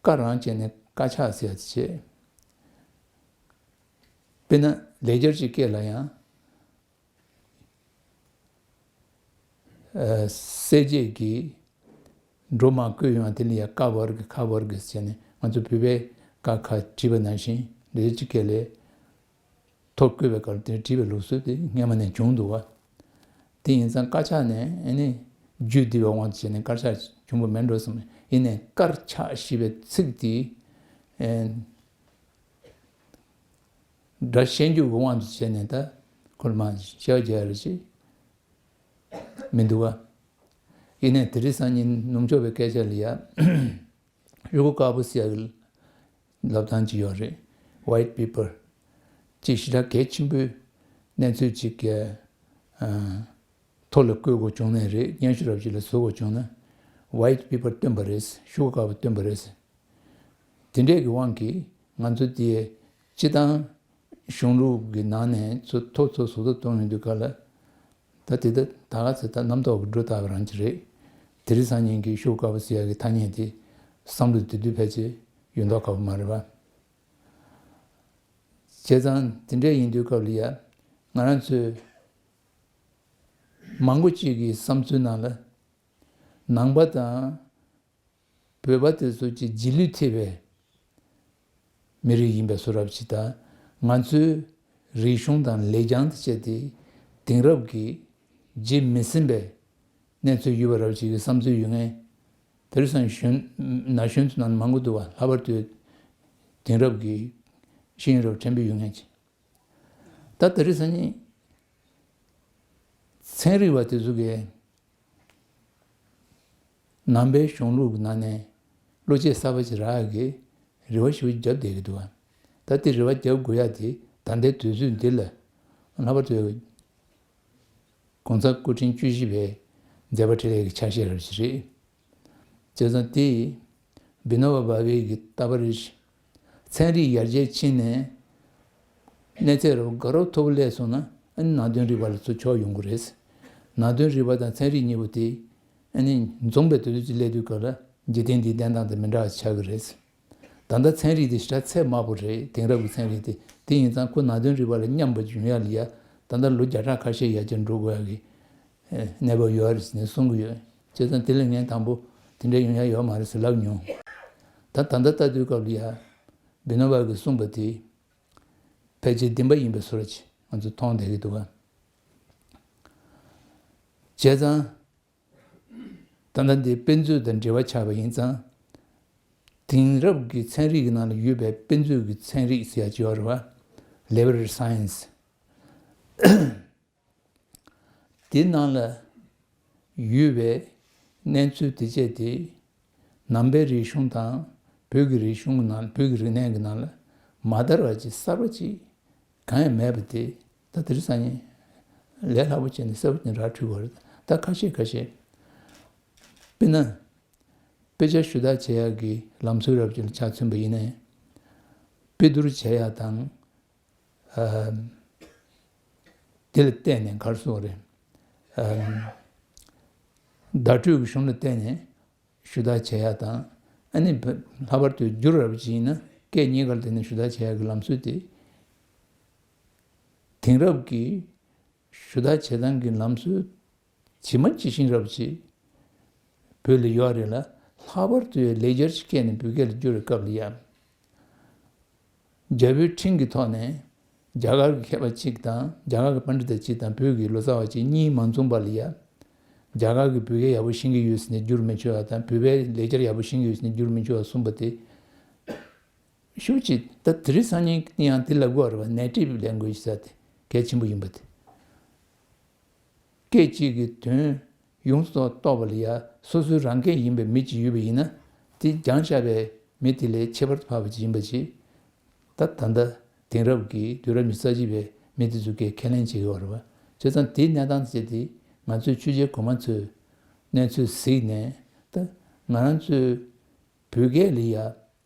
ཀ་རང་བྱས་ནས་དཀར་ཆག་ཟེར་ཡ་དེ་བྱས། དཔེར་ན་ལེགས་སྦྱར་གྱི་སྐད་ལ་ཡང་། ཨ། གསལ་བྱེད་ཀྱི་འགྲོ་མ་བཀོད་ཡོང་དེ་ལ་ཡ་ཀ་བར་གི་ཁ་བར་གི་ཟེར་ནས་ང་ཚོ་བོད་པའི་ཀ་ཁ་བྲིས་པ་ནང་བཞིན་ལས་ཅི་སྐད་ལས་ཐོ་བཀོད་པའི་སྐབས་དེ་བྲིས་པའི་ལུགས་སྲོལ་དེ་སྔ་མ་ནས་བྱུང་འདུག་བ། དེ་ཡིན་ཙང་དཀར་ཆག་ནས་ཨ་ནི་རྒྱུད་འདི་བའི་དབང་དུ་བྱས་ནས་དཀར་ཆག་བྱུང་བ་མེད་འགྲོ་བསམ། ཡིན་ནའི་དཀར་ཆག་ཞེས་པའི་ཚིག་དེ་ཨ། སྒྲ་ཤེས་འཇུག་གི་དབང་དུ་བྱས་ནས་ད་ཁོ་ལ་མ་ཞལ་རྒྱག་རེ་ཅིག་མི་འདུག་བ། ཡིན་ནའི་དེ་རིང་སང་ཉིན་ནུབ་ཕྱོགས་པའི་སྐད་ཆ་ལ་ཡ་ཤོག་གུ་དཀར་པོ་ཟེར་ཡག་གི་ལབ་སྟངས་ཅིག་ཡོད་རེད། White paper ཅིག་ཞེ་དྲག་གལ་ཆེན་པོའི་གནས་ཚུལ་ཅིག་གི་ཨ། ཐོ་ལ་བཀོད་དགོས་བྱུང་ནའི་རེད། སྙན་ཞུ་རབ་ཅིག་ལ་བཟོ་དགོས་བྱུང་ན། White paper བཏོན་པ་རེད། ཤོག་གུ་དཀར་པོ་བཏོན་པ་རེད། དེ་འདྲས་ཀྱི་དབང་གིས་ང་ཚོ་དེ་སྤྱི་བཏང་གཞུང་ལུགས་ཀྱི་ནང་ནས་ཚོ་ཐོ་ཚོ་བཟོ་ལྟ་གཏོང་ཡོང་དུས་སྐབས་ལ། ད་དེ་ད་ད་ག་ཚོད་ད་རྣམ་རྟོག་གི་འགྲོ་ལྟ་བུ་རང་ཅིག་རེད། དེ་རིང་སང་ཉིན་གྱི་ཤོག་གུ་དཀར་པོ་ཟེར་ཡག་གི་ཐ་སྙད་དེ་བསམ་བློ་དེ་དུས་ཕལ་ཆེར་ཡོད་མདོག་ཁ་པོ་མ་རེད་པ། བྱས་ཙང་དེ་འདྲས་ཡིན་དུས་སྐབས་ལ་ཡ་ང་རང་ཚོས་མང་པོ་ཅིག་གི་བསམ་ཚུལ་ནང་ལ་ནང་པ་དང་བོད་པ་དེ་ཚོ་ཅིག་རྗེས་ལུས་ཐེབས་པའི་མི་རིགས་ཡིན་པའི་བཟོ་འདྲ་ཅིག་དང་། ང་ཚོའི་རིག་གཞུང་དང་ལེགས་བྱང་དེ་བྱས་ཏེ་དེང་རབས་ཀྱི་རྗེས་མི་ཟིན་པའི་གནས་ཚུལ་ཡོད་པ་འདྲ་ཅིག་གི་བསམ་ཚུལ་ཡོད་མཁན། དེ་རིང་སང་གཞོན་ན་གཞོན་ཚོ་ནང་མང་པོ་འདུག་བ། ལྷག་པར་དུ་དེང་རབས་ཀྱི་ཤེས་ཡོན་རབ་ཕྲན་བུ་ཡོད་མཁན་ཅིག་ད་དེ་རིང་སང་ཉིན་ཚན་རིག་པ་དེ་ཚོ་གིས་ནང་པའི་གཞུང་ལུགས་ཀྱི་ནང་ནས་བློ་སྐྱེད་གསར་པ་ཅིག་རག་ཡག་གི་རེ་བ་ཞེ་པོ་རྒྱབ་བསྡད་ཀྱི་འདུག་བ། ད་དེ་རེ་བ་རྒྱབ་དགོས་ཡག་དེ་ད་ལྟའི་དུས་ཚོད་འདི་ལ་ལྷག་པར་དུ་༸གོང་ས་སྐུ་ཕྲེང་བཅུ་བཞི་པའི་མཛད་པ་འཕྲིན་ལས་ཀྱི་ཆ་ཤས་རབ་ཅིག་རེད། བྱས་ཙང་དེ་བི་ནོ་བ་བྷ་ཝེ་གི་ལྟ་བ་རེད། ཚན་རིག་ཡར་རྒྱས་ཕྱིན་ནས་གནས་ཚད་རབ་དགའ་རབ་མཐོ་པོ་སླེབས་སོང་ན་ཨ་ནི་ནང་དོན་རིག་པ་ལ་ཚུར་ཕྱོགས་ཡོང་གི་རེད། ནང་དོན་རིག་པ་དང་ཚན་རིག་གཉིས་པོ་དེ་ཨ་ནི་འཛོམས་པའི་དུས་ཚོད་ཅིག་སླེབས་དུས་སྐབས་ལ་འཇིག་རྟེན་འདིའི་བསྟན་སྟངས་དང་མི་འདྲ་བ་ཆགས་ཀྱི་རེད། ད་ལྟ་ཚན་རིག་དེ་ཞེ་དྲག་ཚད་དམའ་པོ་རེད། དེང་རབས་ཀྱི་ཚན་རིག་དེ། དེ་ཡིན་ཙང་ཁོ་ནང་དོན་རིག་པ་ལ་མཉམ་པ་ཡོང་ཡག་ལ་ཡ་ད་ལྟ་ལོ་བརྒྱ་ཕྲག་ཁ་ཤས་ཡར་རྒྱས་འགྲོ་དགོས་ཡག་གི་གནས་བབ་ཡོད་རེད་ཟེར་ནས་གསུང་གི་ཡོད། བྱས་ཙང་དེ་ལས་ངས་དང་པོ་དེ་འདྲ་ཡོང་ཡག་ཡོད་མ་རེད་ཟེར་ལབ་མྱོང་། ད་ད་ལྟ་ལྟ་དུས་སྐབས་ལ་ཡ་བི་ནོ་བ་གིས་གསུངས་པ་དེ་ཕལ་ཆེར་བདེན་པ་ཡིན་པའི་བཟོ་འདྲ་ཅིག་ང་ཚོས་མཐོང་བསྡད་ཀྱི་འདུག་ག་བྱས་ཙང་། ད་ལྟ་འདི་དཔེ་མཛོད་དང་འབྲེལ་བ་ཆགས་པ་ཡིན་ཙང་། དེང་རབས་ཀྱི་ཚན་རིག་གི་ནང་ལ་ཡོད་པའི་དཔེ་མཛོད་ཀྱི་ཚན་རིག་ཟེར་ཡག་ཅིག་ཡོད་རེད་བ། Library Science། དེ་ནང་ལ་ཡོད་པའི་གནས་ཚུལ་དེ་བྱས་ཏེ། ནང་པའི་རིག་གཞུང་དང་བོད་ཀྱི་རིག་གཞུང་གི་ནང་བོད་ཀྱི་རིག་གནས་ཀྱི་ནང་ལ་ མ་དར་བ་ཅིག་གསར་པ་ཅིག་གང་ཡང་མེད་པ་དེ། ད་དེ་རིང་སང་ཉིན་ལས་སླ་པོ་བྱས་ནས་གསར་པ་ཅིག་ར་འཕྲོད་དགོས་རེད། ད་ཁ་ཤས་ཁ་ཤས་དཔེར་ན། དཔེ་ཆ་ཞུ་དག་བྱེད་ཡག་གི་ལམ་སྲོལ་རབ་ཅིག་ལ་ཆ་མཚོན་པ་ཡིན་ནའི། དཔེ་བསྡུར་བྱེད་ཡག་དང་། ཨ། དེ་ལ་བརྟེན་ནས་ག་རེ་ཟེར་དགོས་རེད། ཨ། བརྡ་སྤྲོད་ཀྱི་གཞུང་ལ་བརྟེན་ནས་ཞུ་དག་བྱེད་ཡག་དང་། ཨ་ནི་ལྷག་པར་དུ་བསྒྱུར་རབ་ཅིག་ཡིན་ན་སྐད་གཉིས་ཀ་ལ་བརྟེན་ནས་ཞུ་དག་བྱེད་ཡག་གི་ལམ་སྲོལ་དེ། དེང་རབས་ཀྱི་ཞུ་དག་བྱེད་སྟངས་ཀྱི་ལམ་སྲོལ་ཇི་མ་ཇི་བཞིན་རབ་ཅིག་བོད་ལ་ཡོད་རེད་ལ། ལྷག་པར་དུ་ལེགས་སྦྱར་ཅིག་སྐད་ནས་བོད་སྐད་ལ་བསྒྱུར་བའི་སྐབས་ལ་ཡང་། རྒྱ་བོད་ཁྲིམས་ཀྱི་ཐོག་ནས་རྒྱ་གར་གྱི་མཁས་པ་གཅིག་དང་རྒྱ་གར་གྱི་པཎྜི་ཏ་གཅིག་དང་བོད་ཀྱི་ལོ་ཙཱ་བ་གཅིག་གཉིས་མ་འཛོམས་པ་ལ་ཡང་། རྒྱ་གར་གྱི་བོད་སྐད་ཡག་པོ་ཤེས་ཀྱི་ཡོད་ཟེར་ནས་བསྒྱུར་མི་ཆོག་པ་དང་། བོད་པའི་ལེགས་སྦྱར་ཡག་པོ་ཤེས་ཀྱི་ཡོད་ཟེར་ནས་བསྒྱུར་མི་ཆོག་པ་གསུངས་པ་དེ། ཤུགས་ཆེ། ད་དེ་རིང་སང་ཉིན་ཡང་དེ་ལབ་དགོས་རེད་པ། ནེ་ཊིབ་ལེང་གུ་ཨེཇ་ཟེར་དེ་གལ་ཆེན་པོ་ཡིན་པ་དེ། སྐད་ཅིག་གི་དོན་ཡོངས་སུ་རྟོགས་པ་ལ་ཡ། སོ་སོའི་རང་སྐད་ཡིན་པའི་མི་གཅིག་ཡོད་པ་ཡིན་ན། དེ་སྦྱངས་བཞག་པའི་མི་དེ་ལས་ཁྱད་པར་དུ་འཕགས་པ་ཅིག་ཡིན་པ་ཅིག་ད་ད་ལྟ་དེང་རབས་ཀྱི་དུས་རབས་ཉི་ཤུ་རྩ་གཅིག་པའི་མི་དེ་ཚོ་གིས་ཁས་ལེན་བྱེད་ཀྱི་ཡོད་རེད་པ། བྱས་ཙང་དེའི་གནས་སྟངས་བྱས་ཏེ། ང་ཚོས་ཆོས་རྒྱལ་གོང་མ་ཚོའི་གནས་ཚུལ་གཟིགས་ནས། ད་ང་རང་ཚོའི་བོད་སྐད་ལ་ཡ།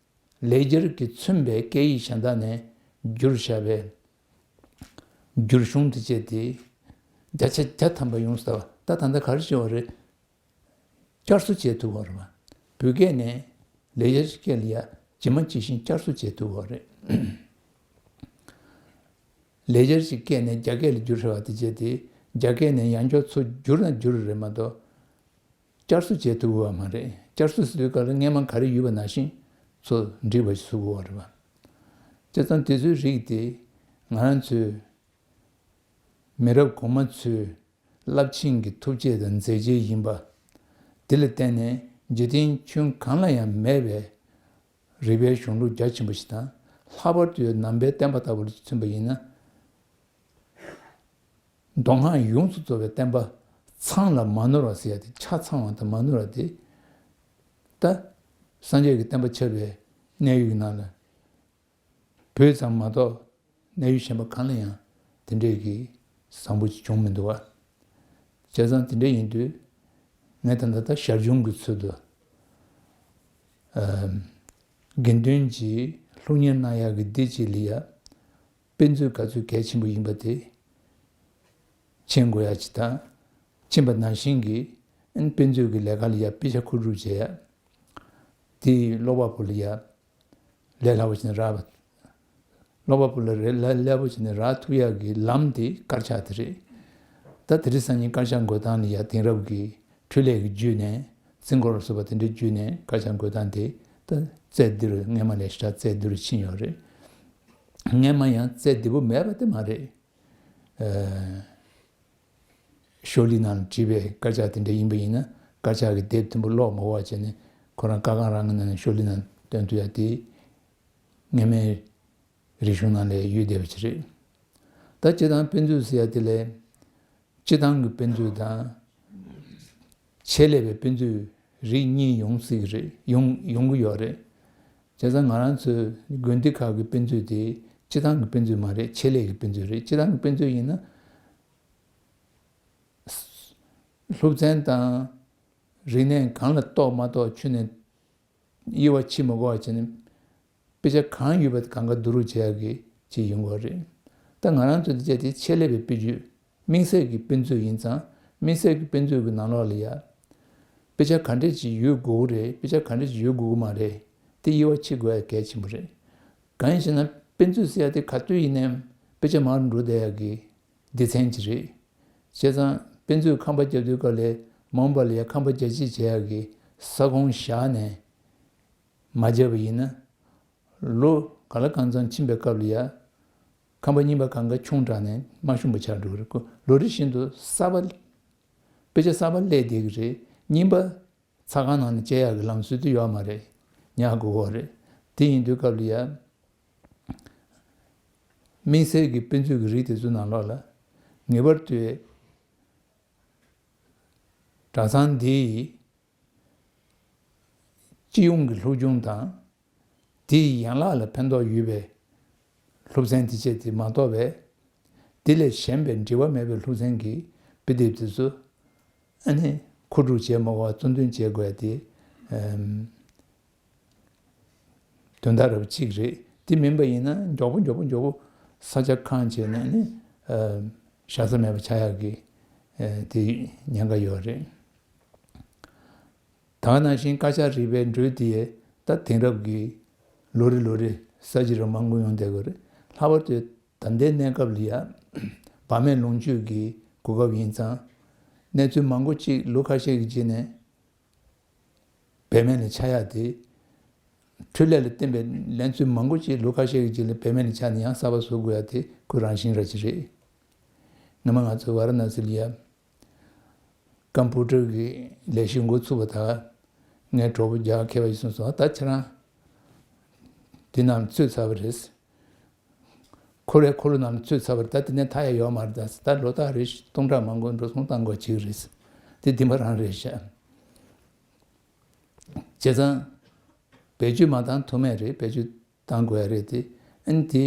ལེགས་སྦྱར་གྱིས་མཚོན་པའི་སྐད་ཡིག་གཞན་དག་ནས་བསྒྱུར་བཞག་པའི་བསྒྱུར་གཞུང་དེ་བྱས་ཏེ། བརྒྱ་ཆ་བརྒྱ་ཐམ་པ་ཡོངས་སུ་དར་བ། ད་ད་ལྟ་ག་རེ་བྱས་པ་རེད། བསྐྱར་གསོ་བྱེད་ཐུབ་པ་རེད་པ། བོད་སྐད་ནས་ལེགས་སྦྱར་སྐད་ལ་ཡ་ཇི་མ་ཇི་བཞིན་བསྐྱར་གསོ་བྱེད་ཐུབ་པ་རེད། ལེགས་སྦྱར་གྱི་སྐད་ནས་རྒྱ་སྐད་ལ་བསྒྱུར་བཞག་པ་དེ་བྱས་ཏེ། རྒྱ་སྐད་ནས་ཡང་བསྐྱར་ཚུར་བསྒྱུར་ན་བསྒྱུར་རེད་མ་གཏོགས། བསྐྱར་གསོ་བྱེད་ཐུབ་ཀྱི་ཡོད་མ་རེད། བསྐྱར་གསོ་ཟེར་དུས་སྐབས་ལ་སྔས་མ་ག་རེ་ཡོད་པ་ནང་བཞིན་ཚུར་འགྲིག་པ་ཞིག་བཟོ་དགོས་པ་རེད་པ། བྱས་ཙང་དེ་ཚོའི་རིགས་དེ་ང་རང་ཚོའི་མི་རབས་གོང་མ་ཚོའི་རླབས་ཆེན་གྱི་ཐུགས་བསྐྱེད་དང་མཛད་རྗེས་ཡིན་པ། དེ་ལ་བརྟེན་ནས་འཇིག་རྟེན་ཁྱོན་གང་ལ་ཡང་མེད་པའི་རིག་པའི་གཞུང་ལུགས་རྒྱ་ཆེན་པོ་ཞིག་དང་། ལྷག་པར་དུ་ནང་པའི་བསྟན་པ་ལྟ་བུ་ལ་མཚོན་པ་ཡིན་ན། མདོ་སྔགས་ཡོངས་སུ་རྫོགས་པའི་བསྟན་པ་ཚང་ལ་མ་ནོར་བ་ཟེར་ཡ་དེ། ཆ་ཚང་བ་དང་མ་ནོར་བ་དེ། ད་སངས་རྒྱས་ཀྱི་བསྟན་པ་ཁྱབ་པའི་གནས་ཡུལ་གྱི་ནང་ལ། བོད་ཙམ་མ་གཏོགས་གནས་ཡུལ་གཞན་པ་གང་ལ་ཡང་དེ་འདྲས་ཀྱི་བཟང་པོ་ཅིག་བྱུང་མི་འདུག་པ། བྱས་ཙང་དེ་འདྲས་ཡིན་དུས། ངས་ད་ལྟ་ད་ཞར་བྱུང་གི་ཚུལ་དུ། ཨ། དགེ་འདུན་གྱིས་སློབ་གཉེར་གནང་ཡག་གི་འདི་གཅིག་ལ་ཡ། དཔེ་མཛོད་ག་ཚོད་གལ་ཆེན་པོ་ཡིན་པ་དེ་མཁྱེན་དགོས་ཡ་ཅིག་དང་། མཁྱེན་པ་ནང་བཞིན་གྱི་ཨ་ནི་དཔེ་མཛོད་ཀྱི་ལས་ཀ་ལ་ཡ་དཔེ་ཆ་མཁོ་སྒྲུབ་བྱེད་ཡ། དེ་ཡི་ཀློག་པ་པོ་ལ་ཡ་ལས་སླ་པོ་བྱས་ནས་རག་པ། ཀློག་པ་པོ་ལ་རེ་ལ་སླ་པོ་བྱས་ནས་རག་ཐུབ་ཡ་གི་ལམ་དེ་དཀར་ཆག་དེ་རེད། ད་དེ་རིང་སང་ཉིན་དཀར་ཆག་འགོད་སྟངས་ལ་ཡ་དེང་རབས་ཀྱི་འཕྲུལ་ལས་ཀྱི་བརྒྱུད་ནས། རྩིས་འཁོར་སོགས་པ་དེ་འདྲའི་བརྒྱུད་ནས་དཀར་ཆག་འགོད་སྟངས་དེ་ད་རྩལ་བདེ་རུ། སྔས་མ་ལས་ཞེ་དྲག་རྩལ་བདེ་རུ་ཕྱིན་ཡོད་རེད། སྔས་མ་ཡང་རྩལ་བདེ་པོ་མེད་པ་དེ་མ་རེད། ཨ། ཤོ་ལོ་ཀ་ནང་བྲིས་པའི་དཀར་ཆག་དེ་འདྲ་ཡིན་པ་ཡིན་ན། དཀར་ཆག་གི་དེབ་དུམ་བུ་ཀློག་མ་དགོས་པ་བྱས་ནས་ཁོ་རང་ཀ་ཁང་རང་གི་ནང་ནས་ཤོ་ལོ་ཀ་ནང་བཏོན་ཐུབ་ཡ་དེ་སྔས་མའི་རིག་གཞུང་ནང་ལ་ཡོད་བསྡད་པ་ཅིག་རེད། ད་སྤྱིར་བཏང་དཔེ་མཛོད་ཟེར་ཡ་དེ་ལས། སྤྱིར་བཏང་གི་དཔེ་མཛོད་དང་ཆེད་ལས་པའི་དཔེ་མཛོད་རིགས་གཉིས་ཡོང་སྲིད་ཀྱི་རེད། ཡོང་ཡོང་གི་ཡོད་རེད། བྱས་ཙང་ང་རང་ཚོའི་དགོན་སྡེ་ཁག་གི་དཔེ་མཛོད་དེ་སྤྱིར་བཏང་གི་དཔེ་མཛོད་མ་རེད། ཆེད་ལས་ཀྱི་དཔེ་མཛོད་རེད། སྤྱིར་བཏང་གི་དཔེ་མཛོད་ཡིན་ན། སློབ་ཚན་དང་རིག་གནས་གང་ལ་གཏོགས་མ་གཏོགས་ཁྱོན་ནས་དབྱེ་བ་ཕྱེ་མི་དགོས་པ་བྱས་ནས། དཔེ་ཆ་གང་ཡོད་པ་དེ་གང་ག་བསྡུ་རུབ་བྱེད་ཡག་གི་ཅིག་ཡོང་གི་རེད། ད་ང་རང་ཚོ་འདི་བྱས་ཏེ་ཆེད་ལས་པའི་དཔེ་བརྗོད། དམིགས་བསལ་གྱི་དཔེ་མཛོད་ཡིན་ཙང་། དམིགས་བསལ་གྱི་དཔེ་མཛོད་ཀྱི་ནང་ལོགས་ལ་ཡ། དཔེ་ཆ་ག་འདྲས་ཅིག་ཡོད་དགོས་ཀྱི་རེད། དཔེ་ཆ་ག་འདྲས་ཅིག་ཡོད་དགོས་ཀྱི་མ་རེད། དེ་དབྱེ་བ་ཕྱེ་དགོས་ཡ་གལ་ཆེན་པོ་རེད། གང་ཡིན་ཟེར་ན། དཔེ་མཛོད་ཟེར་ཡ་དེ་ག་དུས་ཡིན་ནའང་དཔེ་ཆ་མར་འགྲོ་བསྡད་ཡ་གི་སྡེ་ཚན་ཅིག་རེད། བྱས་ཙང་དཔེ་མཛོད་ཁང་པ་རྒྱག་དུས་སྐབས་ལ་མ་འོངས་པ་ལ་ཡ་ཁང་པ་རྒྱ་སྐྱེད་བྱེད་ཡ་གི་ས་ཁོངས་བཞག་ནས་མ་བརྒྱབ་པ་ཡིན་ན། ལོ་ག་ལ་གང་འཚམ་ཕྱིན་པའི་སྐབས་ལ་ཡ། ཁང་པ་རྙིང་པ་གང་ག་ཆུང་དྲགས་ནས་མ་ཤོང་པ་ཆགས་འགྲོ་གི་རེད། ལོ་རེ་བཞིན་དུ་གསར་པ། དཔེ་ཆ་གསར་པ་སླེབས་བསྡད་ཀྱི་རེད། རྙིང་པ་ཚ་ཁང་ནང་ནས་བཅད་ཡག་གི་ལམ་སྲོལ་དེ་ཡོད་མ་རེད། ཉར་དགོས་ཀྱི་རེད། དེ་ཡིན་དུས་སྐབས་ལ་ཡ། དམིགས་བསལ་གྱི་དཔེ་མཛོད་ཀྱི་རིགས་དེ་ཚོའི་ནང་ལོགས་ལ་ངེས་པར་དུ་གྲྭ་ཚང་འདིའི་སྤྱི་ཡོངས་ཀྱི་སློབ་སྦྱོང་དང་། དེའི་ཡན་ལག་ལ་ཕན་ཐོགས་ཡོད་པའི་ སློབ་ཚན་དེ་བྱས་ཏེ་མ་གཏོགས་པའི། དེ་ལས་གཞན་པའི་འབྲེལ་བ་མེད་པའི་སློབ་ཚན་གྱི་དཔེ་དེབ་དེ་ཚོ་ཨ་ནི་མཁོ་སྒྲུབ་བྱེད་མ་དགོས་པར་རྩོམ་འདོན་བྱེད་དགོས་ཡ་དེ། ཨམ། དོན་དག་རབ་གཅིག་རེད། དེ་མིན་པ་ཡིན་ན་མགྱོགས་པོ་མགྱོགས་པོ་མགྱོགས་པོ་ས་ཆ་གང་བྱས་ནས་ནི་ཨ། བཞག་ས་མེད་པ་ཆགས་ཡག་གི་ཨ། དེ་ཉེན་ཁ་ཡོད་རེད། ད་ག་ནང་བཞིན་དཀར་ཆག་རིག་པའི་འགྲོས་དེ་ད་དེང་རབས་ཀྱི་ལོ་རེ་ལོ་རེ་ས་བྱི་རུ་མང་པོ་ཡོང་བསྡད་ཀྱི་རེད། ལྷག་པར་དུ་ད་ལྟའི་གནས་སྐབས་ལ་ཡ་བག་མེད་ལོངས་སྤྱོད་ཀྱི་གོ་སྐབས་ཡིན་ཙང་། གནས་ཚུལ་མང་པོ་ཅིག་ལོ་ཁ་ཤས་ཀྱི་རྗེས་ནས་བེད་མེད་ལ་ཆགས་ཡ་དེ། འཕྲུལ་ལས་ལ་བརྟེན་པའི་ལས་ཚུལ་མང་པོ་ཅིག་ལོ་ཁ་ཤས་ཀྱི་རྗེས་ལ་བེད་མེད་ལ་ཆགས་ནས་ཡང་གསར་པ་བཟོ་དགོས་ཡ་དེ་ཁོའི་རང་བཞིན་ར་ཅིག་རེད། སྔོན་མ་ང་ཚོ་ཝཱ་ར་ཎ་སི་ལ་ཡ་ཀམ་པུ་ཊར་གྱི་ལས་གཞི་འགོ་ཚུགས་པ་དང་། ངའི་གྲོགས་པོ་རྒྱ་གར་མཁས་པ་ཞིག་གསུངས་སོང་། ད་ཁྱེད་རང་དེ་ནང་ཚུད་ཚར་བ་རེད། ཁོ་རའི་འཁོར་ལོ་ནང་ཚུད་ཚར་བ་རེད། ད་དེ་ནས་ཐར་ཡ་ཡོད་མ་རེད། ད་ད་ལོ་ལྟར་རེ་བཞིན་སྟོང་ཕྲག་མང་པོ་འགྲོ་སོང་བཏང་དགོས་བྱེད་ཀྱི་རེད། དེ་འདི་མ་རང་རེད་ཤག་བྱས་ཙང་། བེད་སྤྱོད་མ་བཏང་ཐུབ་མེད་རེད། བེད་སྤྱོད་བཏང་དགོས་ཡ་རེད་དེ། ཨ་ནི་དེ་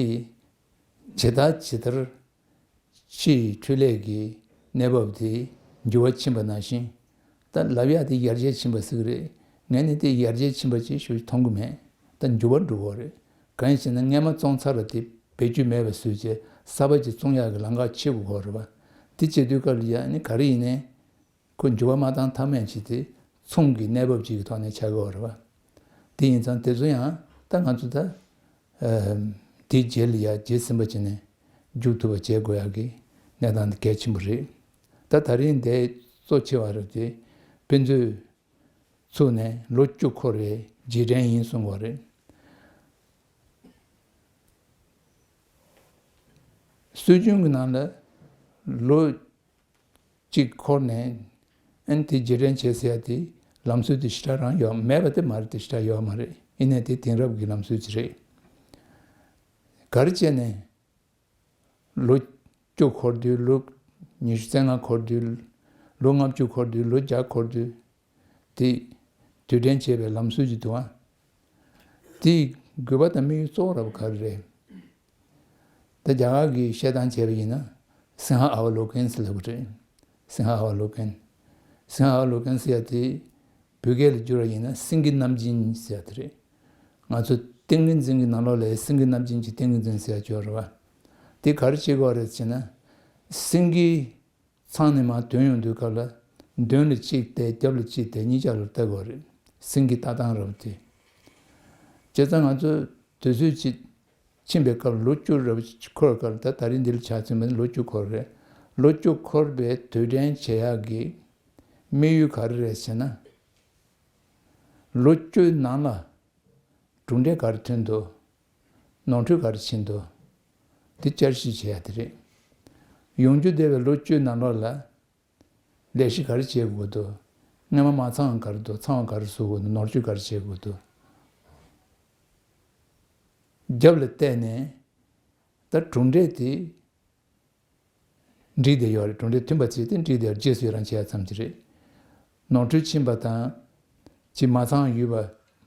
ཇི་ལྟར་ཇི་ལྟར་ཕྱི་ཡི་འཕྲུལ་ལས་ཀྱི་གནས་བབ་དེ་འགྱུར་བ་ཕྱིན་པ་ནང་བཞིན། ད་ལབ་ཡག་དེ་ཡར་རྒྱས་ཕྱིན་པ་ཟེར་གི་རེད། ངས་ནི་དེ་ཡར་རྒྱས་ཕྱིན་པ་ཅིག་ཞུ་མཐོང་གི་མེད། ད་འགྱུར་བ་འགྲོ་གི་རེད། གང་ཡིན་ཟེར་ན་སྔས་མ་བཙོང་ཚར་བ་དེ་བེད་སྤྱོད་མེད་པ་བཟོས་བྱས་གསར་པ་ཅིག་བཙོང་ཡག་གི་ལམ་ཁ་ཕྱེ་དགོས་གི་རེད་པ། དེ་བྱེད་དུས་སྐབས་ལ་ཡ་ནི་ག་རེ་ཡིན་ནའི། ཁོ་འགྱུར་བ་མ་བཏང་ཐབས་མེད་ཅིག་དེ་ཚོང་གི་གནས་བབ་ཅིག་གི་ཐོག་ནས་ཆགས་ཀྱི་ཡོད་རེད་པ། དེ་ཡིན་ཙང་དེ་ཚོ་ཡང་ད་ང་ཚོ་ད་ཨ་དེའི་རྗེས་ལ་ཡ་རྗེས་ཟིན་པ་བྱས་ནས་མཇུག་ཐུབ་པ་བྱེད་དགོས་ཡག་གི་གནས་སྟངས་དེ་གལ་ཆེན་པོ་རེད། ད་ད་རིང་འདིར་གཙོ་ཆེ་བ་རེད་དེ། དཔེ་མཛོད་ཚུགས་ནས་ལོ་བཅུ་འཁོར་བའི་རྗེས་དྲན་ཡིན་གསུང་གི་ཡོད་རེད། སྲོལ་རྒྱུན་གྱི་ནང་ལ་ལོ་གཅིག་འཁོར་ནས་ཨ་ནི་དེ་རྗེས་དྲན་བྱེད་ཟེར་ཡ་དེ་ལམ་སྲོལ་དེ་ཞེ་དྲག་རང་ཡོད་མེད་པ་དེ་མ་རེད། དེ་ཞེ་དྲག་ཡོད་མ་རེད། ཡིན་ནའི་དེ་དེང་རབས་ཀྱི་ལམ་སྲོལ་ཅིག་རེད། ག་རེ་བྱས་ནས་ལོ་བཅུ་འཁོར་དུས། ལོ་ཉི་ཤུ་རྩ་ལྔ་འཁོར་དུས། ལོ་ལྔ་བཅུ་འཁོར་དུས། ལོ་བརྒྱ་འཁོར་དུས། དེ་དུས་དྲན་བྱེད་པའི་ལམ་སྲོལ་ཅིག་འདུག་ཨ། དེའི་དགོས་པ་དང་དམིགས་ཡུལ་གཙོ་བོ་ར་བ་ག་རེ་རེད། ད་རྒྱ་གར་གྱིས་བཤད་སྟངས་བྱས་པ་ཡིན་ན་སིང་ཧ་ཨ་ཝ་ལོ་ཀན་ཟེར་ལབ་ཀྱི་རེད། སིང་ཧ་ཨ་ཝ་ལོ་ཀན། སིང་ཧ་ཨ་ཝ་ལོ་ཀན་ཟེར་ཡ་དེ་བོད་སྐད་ལ་བསྒྱུར་བ་ཡིན་ན་སེང་གེ་རྣམ་སྦྱིན་ཟེར་ཡ་དེ་རེད། ང་ཚོ་ཏིང་ངེ་འཛིན་གྱི་ནང་ལོགས་ལ་སེང་གེ་རྣམ་སྦྱིན་གྱི་ཏིང་ངེ་འཛིན་ཟེར་ཡ་ཅིག་ཡོད་རེད་བ། དེ་ག་རེ་བྱེད་དགོས་རེད་ཟེར་ན། སེང་གེ་ཚང་ནས་མར་དོན་ཡོང་དུས་སྐབས་ལ་མདུན་ལ་གཅིག་བལྟས། རྒྱབ་ལ་གཅིག་བལྟས། གཉིས་ཆ་ལ་བལྟ་དགོས་རེད། སེང་གེ་ལྟ་སྟངས་ར་བ་དེ། བྱས་ཙང་ང་ཚོ་དུས་ཚོད་ཅིག་ཕྱིན་པའི་སྐབས་ལ་ལོ་བཅུ་ར་བ་འཁོར་སྐབས་ལ། ད་ད་རིང་འདི་ལ་ཆ་མཚོན་པ་ན་ལོ་བཅུ་འཁོར་རེད། ལོ་བཅུ་འཁོར་བའི་དུས་དྲན་བྱེད་ཡག་གི་དམིགས་ཡུལ་ག་རེ་རེད་ཟེར་ན། ལོ་བཅུའི་ནང་ལ་གྲུབ་འབྲས་ག་རེ་ཐོན་འདུག་ནོར་འཁྲུལ་ག་རེ་ཕྱིན་འདུག་དེ་བསྐྱར་ཞིབ་བྱེད་ཡ་དེ་རེད། ཡོང་རྒྱུ་བསྡད་པའི་ལོ་བཅུའི་ནང་ལོགས་ལ་ལས་གཞི་ག་རེ་བྱེད་དགོས་འདུག་སྔོན་མ་མ་ཚང་བ་ག་རེ་འདུག་ཚང་བ་ག་རེ་བཟོ་དགོས་འདུག་ནོར་བཅོས་ག་རེ་བྱེད་དགོས་འདུག་རྒྱབ་ལ་བལྟས་ནས་ད་གྲུབ་འབྲས་དེ་འགྲིག་བསྡད་ཡོད་རེད། གྲུབ་འབྲས་ཐོན་པ་བྱས་ཏེ་འགྲིག་བསྡད་ཡོད། རྗེས་སུ་ཡི་རང་བྱེད་ཡ་ཙམ་གྱི་རེད། ནོར་འཁྲུལ་ཕྱིན་པ་དང་། ཅིག་མ་ཚང་ཡོད་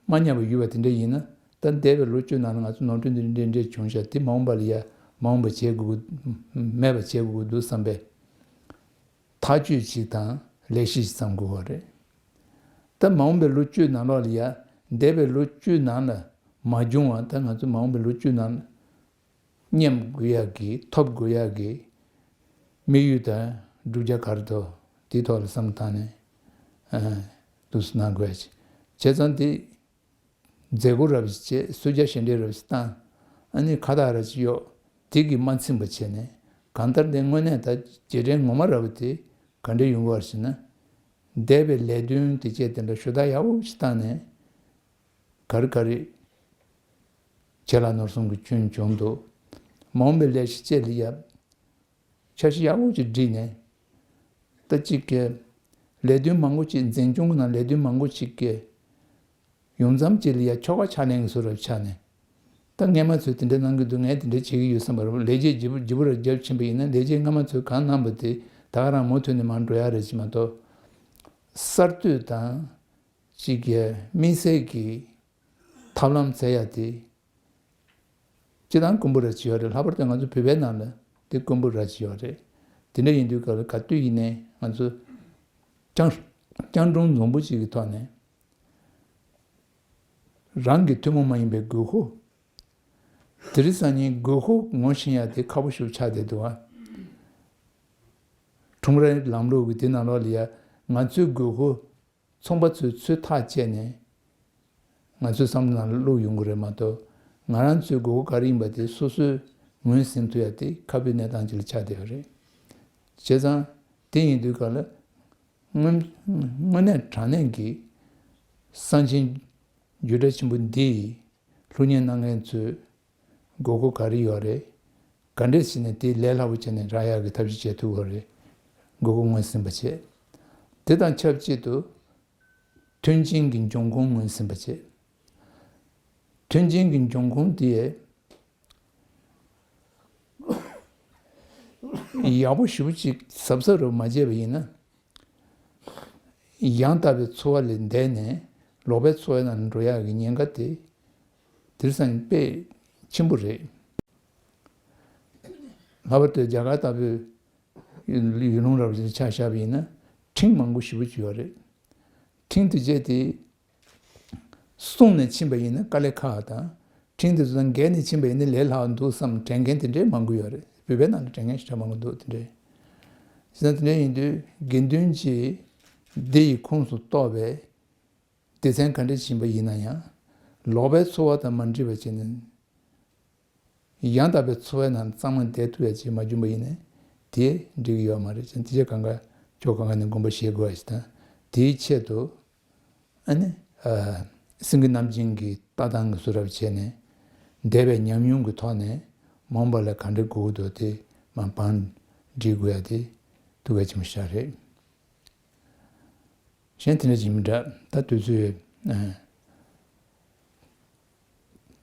པ། མ་ཉམས་པ་ཡོད་པ་དེ་འདྲ་ཡིན་ན། ད་འདས་པའི་ལོ་བཅུ་ནང་ལ་ང་ཚོ་ནོར་འཁྲུལ་འདི་འདྲ་འདྲ་བྱུང་ཤག་དེ་མ་འོངས་པ་ལ་ཡ་མ་འོངས་པ་བྱེད་དགོས་ཀྱི། མེད་པ་བྱེད་དགོས་ཀྱི་འདུག་བསམ་པའི་ཐག་གཅོད་ཅིག་དང་ལས་གཞི་ཞིག་བརྩམ་དགོས་པ་རེད། ད་མ་འོངས་པའི་ལོ་བཅུ་ནང་ལོགས་ལ་ཡ། འདས་པའི་ལོ་བཅུ་ནང་ལ་མ་བྱུང་བ། ད་ང་ཚོ་མ་འོངས་པའི་ལོ་བཅུ་ནང་ལ་ཉམས་དགོས་ཡག་གི། ཐོབ་དགོས་ཡག་གི་དམིགས་ཡུལ་དང་བསྒྲུབ་བྱ་ག་རེ་འདུག་དེའི་ཐོག་ལ་བསམ་བློ་བཏང་ནས། ཨ། འདུག་སེ་གནང་དགོས་ཡ་ཅིག་བྱས་ཙང་དེ་མཛད་སྒོ་ར་བ་ཞིག་བྱས། གསོལ་ཇ་བཞེས་འབྲས་ར་བ་ཞིག་བཏང་། ཨ་ནི་ཁ་བཏགས་ར་ཅིག་གཡོགས། དེ་གིས་མ་ཚིམ་པ་བྱས་ནས། གང་ལྟར་དེ་དངོས་གནས་ད་རྗེས་དྲན་ངོ་མ་ར་བ་དེ་ག་འདྲ་ཡོང་གི་ཡོད་རེད་ཟེར་ན། འདས་པའི་ལས་དོན་དེ་བྱས་དེ་འདྲ་ཞུ་དག་ཡག་པོ་ཞིག་བཏང་ནས། ག་རེ་ག་རེ་བྱས་ལ་ནོར་སྲུང་གི་སྐྱོན་བྱུང་འདུག་མ་འོངས་པའི་ལས་གཞི་བཅས་ལ་ཡ་འཆར་གཞི་ཡག་པོ་ཅིག་བསྒྲིགས་ནས། ད་གཅིག་གི་ལས་དོན་མང་པོ་ཅིག་འཛིན་སྐྱོང་གི་ནང་ལས་དོན་མང་པོ་ཅིག་གི་ཡོང་མཚམས་ཅིག་ལ་ཡ་ཆོ་ག་ཕྱག་ལེན་གྱི་བཟོ་འདྲ་ཆགས་ནས། ད་སྔས་མ་ཚོས་དེ་འདྲ་གནང་གི་འདུག་ངས་དེ་འདྲ་བྱེད་ཀྱི་ཡོད་བསམ་པ་རེད། ལས་བྱེད་ལྗིད་པོ་ལྗིད་པོ་ར་རྒྱབ་ཕྱིན་པ་ཡིན་ན། ལས་བྱེད་སྔ་མ་ཚོས་གང་གནང་པ་དེ་ད་ག་རང་མུ་མཐུད་ནས་མར་འགྲོ་ཡ་རེད་ཅེས་མ་གཏོགས། གསར་གཏོད་དང་གཅིག་གི་དམིགས་བསལ་གྱི་ཐབས་ལམ་བཙལ་ཡ་དེ་ སྤྱིར་བཏང་དཀོན་པོ་ར་ཅིག་ཡོད་རེད། ལྷག་པར་དུ་ང་ཚོ་བོད་པའི་ནང་ལ་དེ་དཀོན་པོ་ར་ཅིག་ཡོད་རེད། དེ་འདྲ་ཡིན་དུས་སྐབས་ལ་ག་དུས་ཡིན་ནའི་ང་ཚོ་སྤྱང་སྤྱང་གྲུང་འཛོམས་པོ་ཅིག་གི་ཐོག་ནས། རང་གི་ཐུན་མོང་མ་ཡིན་པའི་དགོས་མཁོ། དེ་རིང་སང་ཉིན་དགོས་མཁོ་ངོ་ཤེས་ཡ་དེ་ཁག་པོ་ཞིག་ཆགས་བསྡད་འདུག་ཨ། ཁྲོམ་རའི་ལམ་ལུགས་ཀྱི་དེ་ནང་ལོགས་ལ་ཡ་ང་ཚོའི་དགོས་མཁོ་ཚོང་པ་ཚོས་ཚོད་ཐག་བཅད་ནས་ང་ཚོའི་བསམ་བློ་ནང་ལ་བླུགས་ཡོང་གི་རེད་མ་གཏོགས། ང་རང་ཚོའི་དགོས་མཁོ་ག་རེ་ཡིན་པ་དེ་སོ་སོས་ངོས་ཟིན་ཐུབ་ཡ་དེ་ཁག་པོའི་གནས་སྟངས་ཅིག་ལ་ཆགས་བསྡད་ཡོད་རེད། བྱས་ཙང་དེ་ཡིན་དུས་ག་ལ། དངོས་དངོས་གནས་དྲང་གནས་ཀྱི་གསང་ཆེན་རྒྱུད་གྲྭ་ཆེན་པོ་འདི་ཡི་སློབ་གཉེར་གནང་མཁན་ཚོའི་དགོས་མཁོ་ག་རེ་ཡོད་རེད། ག་འདྲས་བྱས་ནས་དེ་ལས་སླ་པོ་བྱས་ནས་རག་ཡག་གི་ཐབས་ཤེས་བྱེད་ཐུབ་ཀྱི་རེད། དགོས་མཁོ་ངོས་ཟིན་པ་བྱས། དེ་དང་ཆབས་ཅིག་ཏུ་མཐུན་རྐྱེན་གྱི་འབྱུང་ཁུངས་ངོས་ཟིན་པ་བྱས། མཐུན་རྐྱེན་གྱི་འབྱུང་ཁུངས་དེ་ཡག་པོ་ཞེ་པོ་ཅིག་གཟབ་གཟབ་རུ་མ་བྱས་པ་ཡིན་ན། ཡང་དག་པའི་འཚོ་བ་ལས་འདས་ནས་ལོག་པའི་འཚོ་བའི་ནང་འགྲོ་ཡག་གི་ཉེན་ཁ་དེ་དེང་སང་དཔེ་ཆེན་པོ་རེད། ལྷག་པར་དུ་རྒྱ་གར་ལྟ་བུའི་ཡུལ་ལུང་རབ་ཅིག་ཆ་བཞག་པ་ཡིན་ན། ཁྲིམས་མང་པོ་ཞེ་པོ་ཅིག་ཡོད་རེད། ཁྲིམས་དེ་བཅས་དེ་སྲུང་ནས་ཕྱིན་པ་ཡིན་ན་དཀའ་ལས་ཁག་དང་། ཁྲིམས་དེ་ཚོ་དང་འགལ་ནས་ཕྱིན་པ་ཡིན་ན་ལས་སླ་བ་འདུག་བསམ་དྲན་མཁན་དེ་འདྲའི་མང་པོ་ཡོད་རེད། བོད་པའི་ནང་ལ་དྲན་མཁན་ཞེ་དྲག་མང་པོ་འདུག་དེ་འདྲའི། བྱས་ཙང་དེ་འདྲ་ཡིན་དུས་དགེ་འདུན་གྱིས་འདི་ཡི་ཁོངས་སུ་གཏོགས་པའི་སྡེ་ཚན་ག་འདྲ་ཞིག་ཡིན་པ་ཡིན་ན་ཡང་། ལོག་པའི་འཚོ་བ་དང་མ་འདྲེས་པ་བྱས་ནས། ཡང་དག་པའི་འཚོ་བའི་ནང་གཙང་མ་བསྡད་ཐུབ་ཡ་ཅིག་མ་བྱུང་པ་ཡིན་ན་དེ་འགྲིག་གི་ཡོད་མ་རེད། བྱས་ཙང་དེ་ཆ་གང་ག་ཕྱོགས་གང་ག་ནས་དགོངས་པ་བཞེས་དགོས་པ་ཞིག་དང་། དེའི་ཆེད་དུ་ཨ་ནི་ཨ་སེང་གེ་རྣམ་བསྒྱིངས་ཀྱི་ལྟ་སྟངས་ཀྱི་བཟོ་འདྲ་བྱས་ནས་འདས་པའི་ཉམས་མྱོང་གི་ཐོག་ནས་མ་འོངས་པ་ལ་ག་འདྲ་དགོས་ཀྱི་འདུག་དེ་མར་བང་སྒྲིག་དགོས་ཡ་དེ་ཐུགས་གལ་ཆེན་པོ་ཞིག་རེད། གཞན་དེ་འདྲ་ཅིག་མི་འདྲ། ད་དུས་ཚོད་ཨ་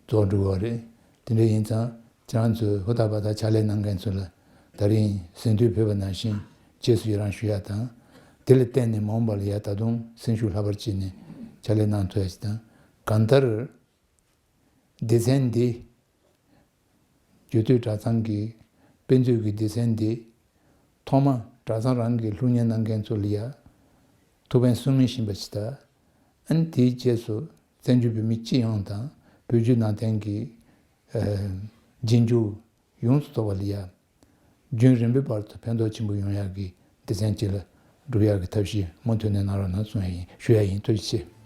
རྫོགས་འགྲོ་གི་རེད། དེ་འདྲ་ཡིན་ཙང་ཁྱེད་རང་ཚོས་ཧུར་ཐག་པ་དང་ཕྱག་ལས་གནང་མཁན་ཚོ་ལ་ད་རིང་གཟེངས་བསྟོད་ཕུལ་བ་ནང་བཞིན་རྗེས་སུ་ཡི་རང་ཞུ་ཡ་དང་། དེ་ལ་བརྟེན་ནས་མ་འོངས་པ་ལ་ཡ་ད་དུང་སེམས་ཤུགས་ལྷག་པར་བྱས་ནས་ཕྱག་ལས་གནང་ཐུབ་ཡ་ཞིག་དང་། གང་ལྟར། སྡེ་ཚན་འདི་རྒྱུད་སྟོད་གྲྭ་ཚང་གི་དཔེ་མཛོད་ཀྱི་སྡེ་ཚན་འདི་ཐོག་མ་གྲྭ་ཚང་རང་གི་སློབ་གཉེར་གནང་མཁན་ཚོ་ལ་ཡ་ཐུགས་ཕན་གསོས་ངེས་བཞིན་པ་ཞིག་དང་། ཨ་ནི་དེའི་རྗེས་སུ་བཙན་བྱོལ་བོད་མི་སྤྱི་ཡོངས་དང་བོད་བརྒྱུད་ནང་བསྟན་གྱི་ཨ་རྗེས་འཇུག་ཡོངས་སུ་རྫོགས་པ་ལ་ཡ་རྒྱུན་རིང་པོའི་བར་དུ་ཕན་ཐོགས་ཆེན་པོ་ཡོང་ཡག་གི་སྡེ་ཚན་གཅིག་ལ་སྒྲུབ་ཡག་གི་ཐབས་ཤེས་མུ་མཐུད་ནས་གནང་རོགས་གནང་གསུང་ཡ་ཡིན། ཞུ་ཡ་ཡིན། ཐུགས་རྗེ་ཆེ།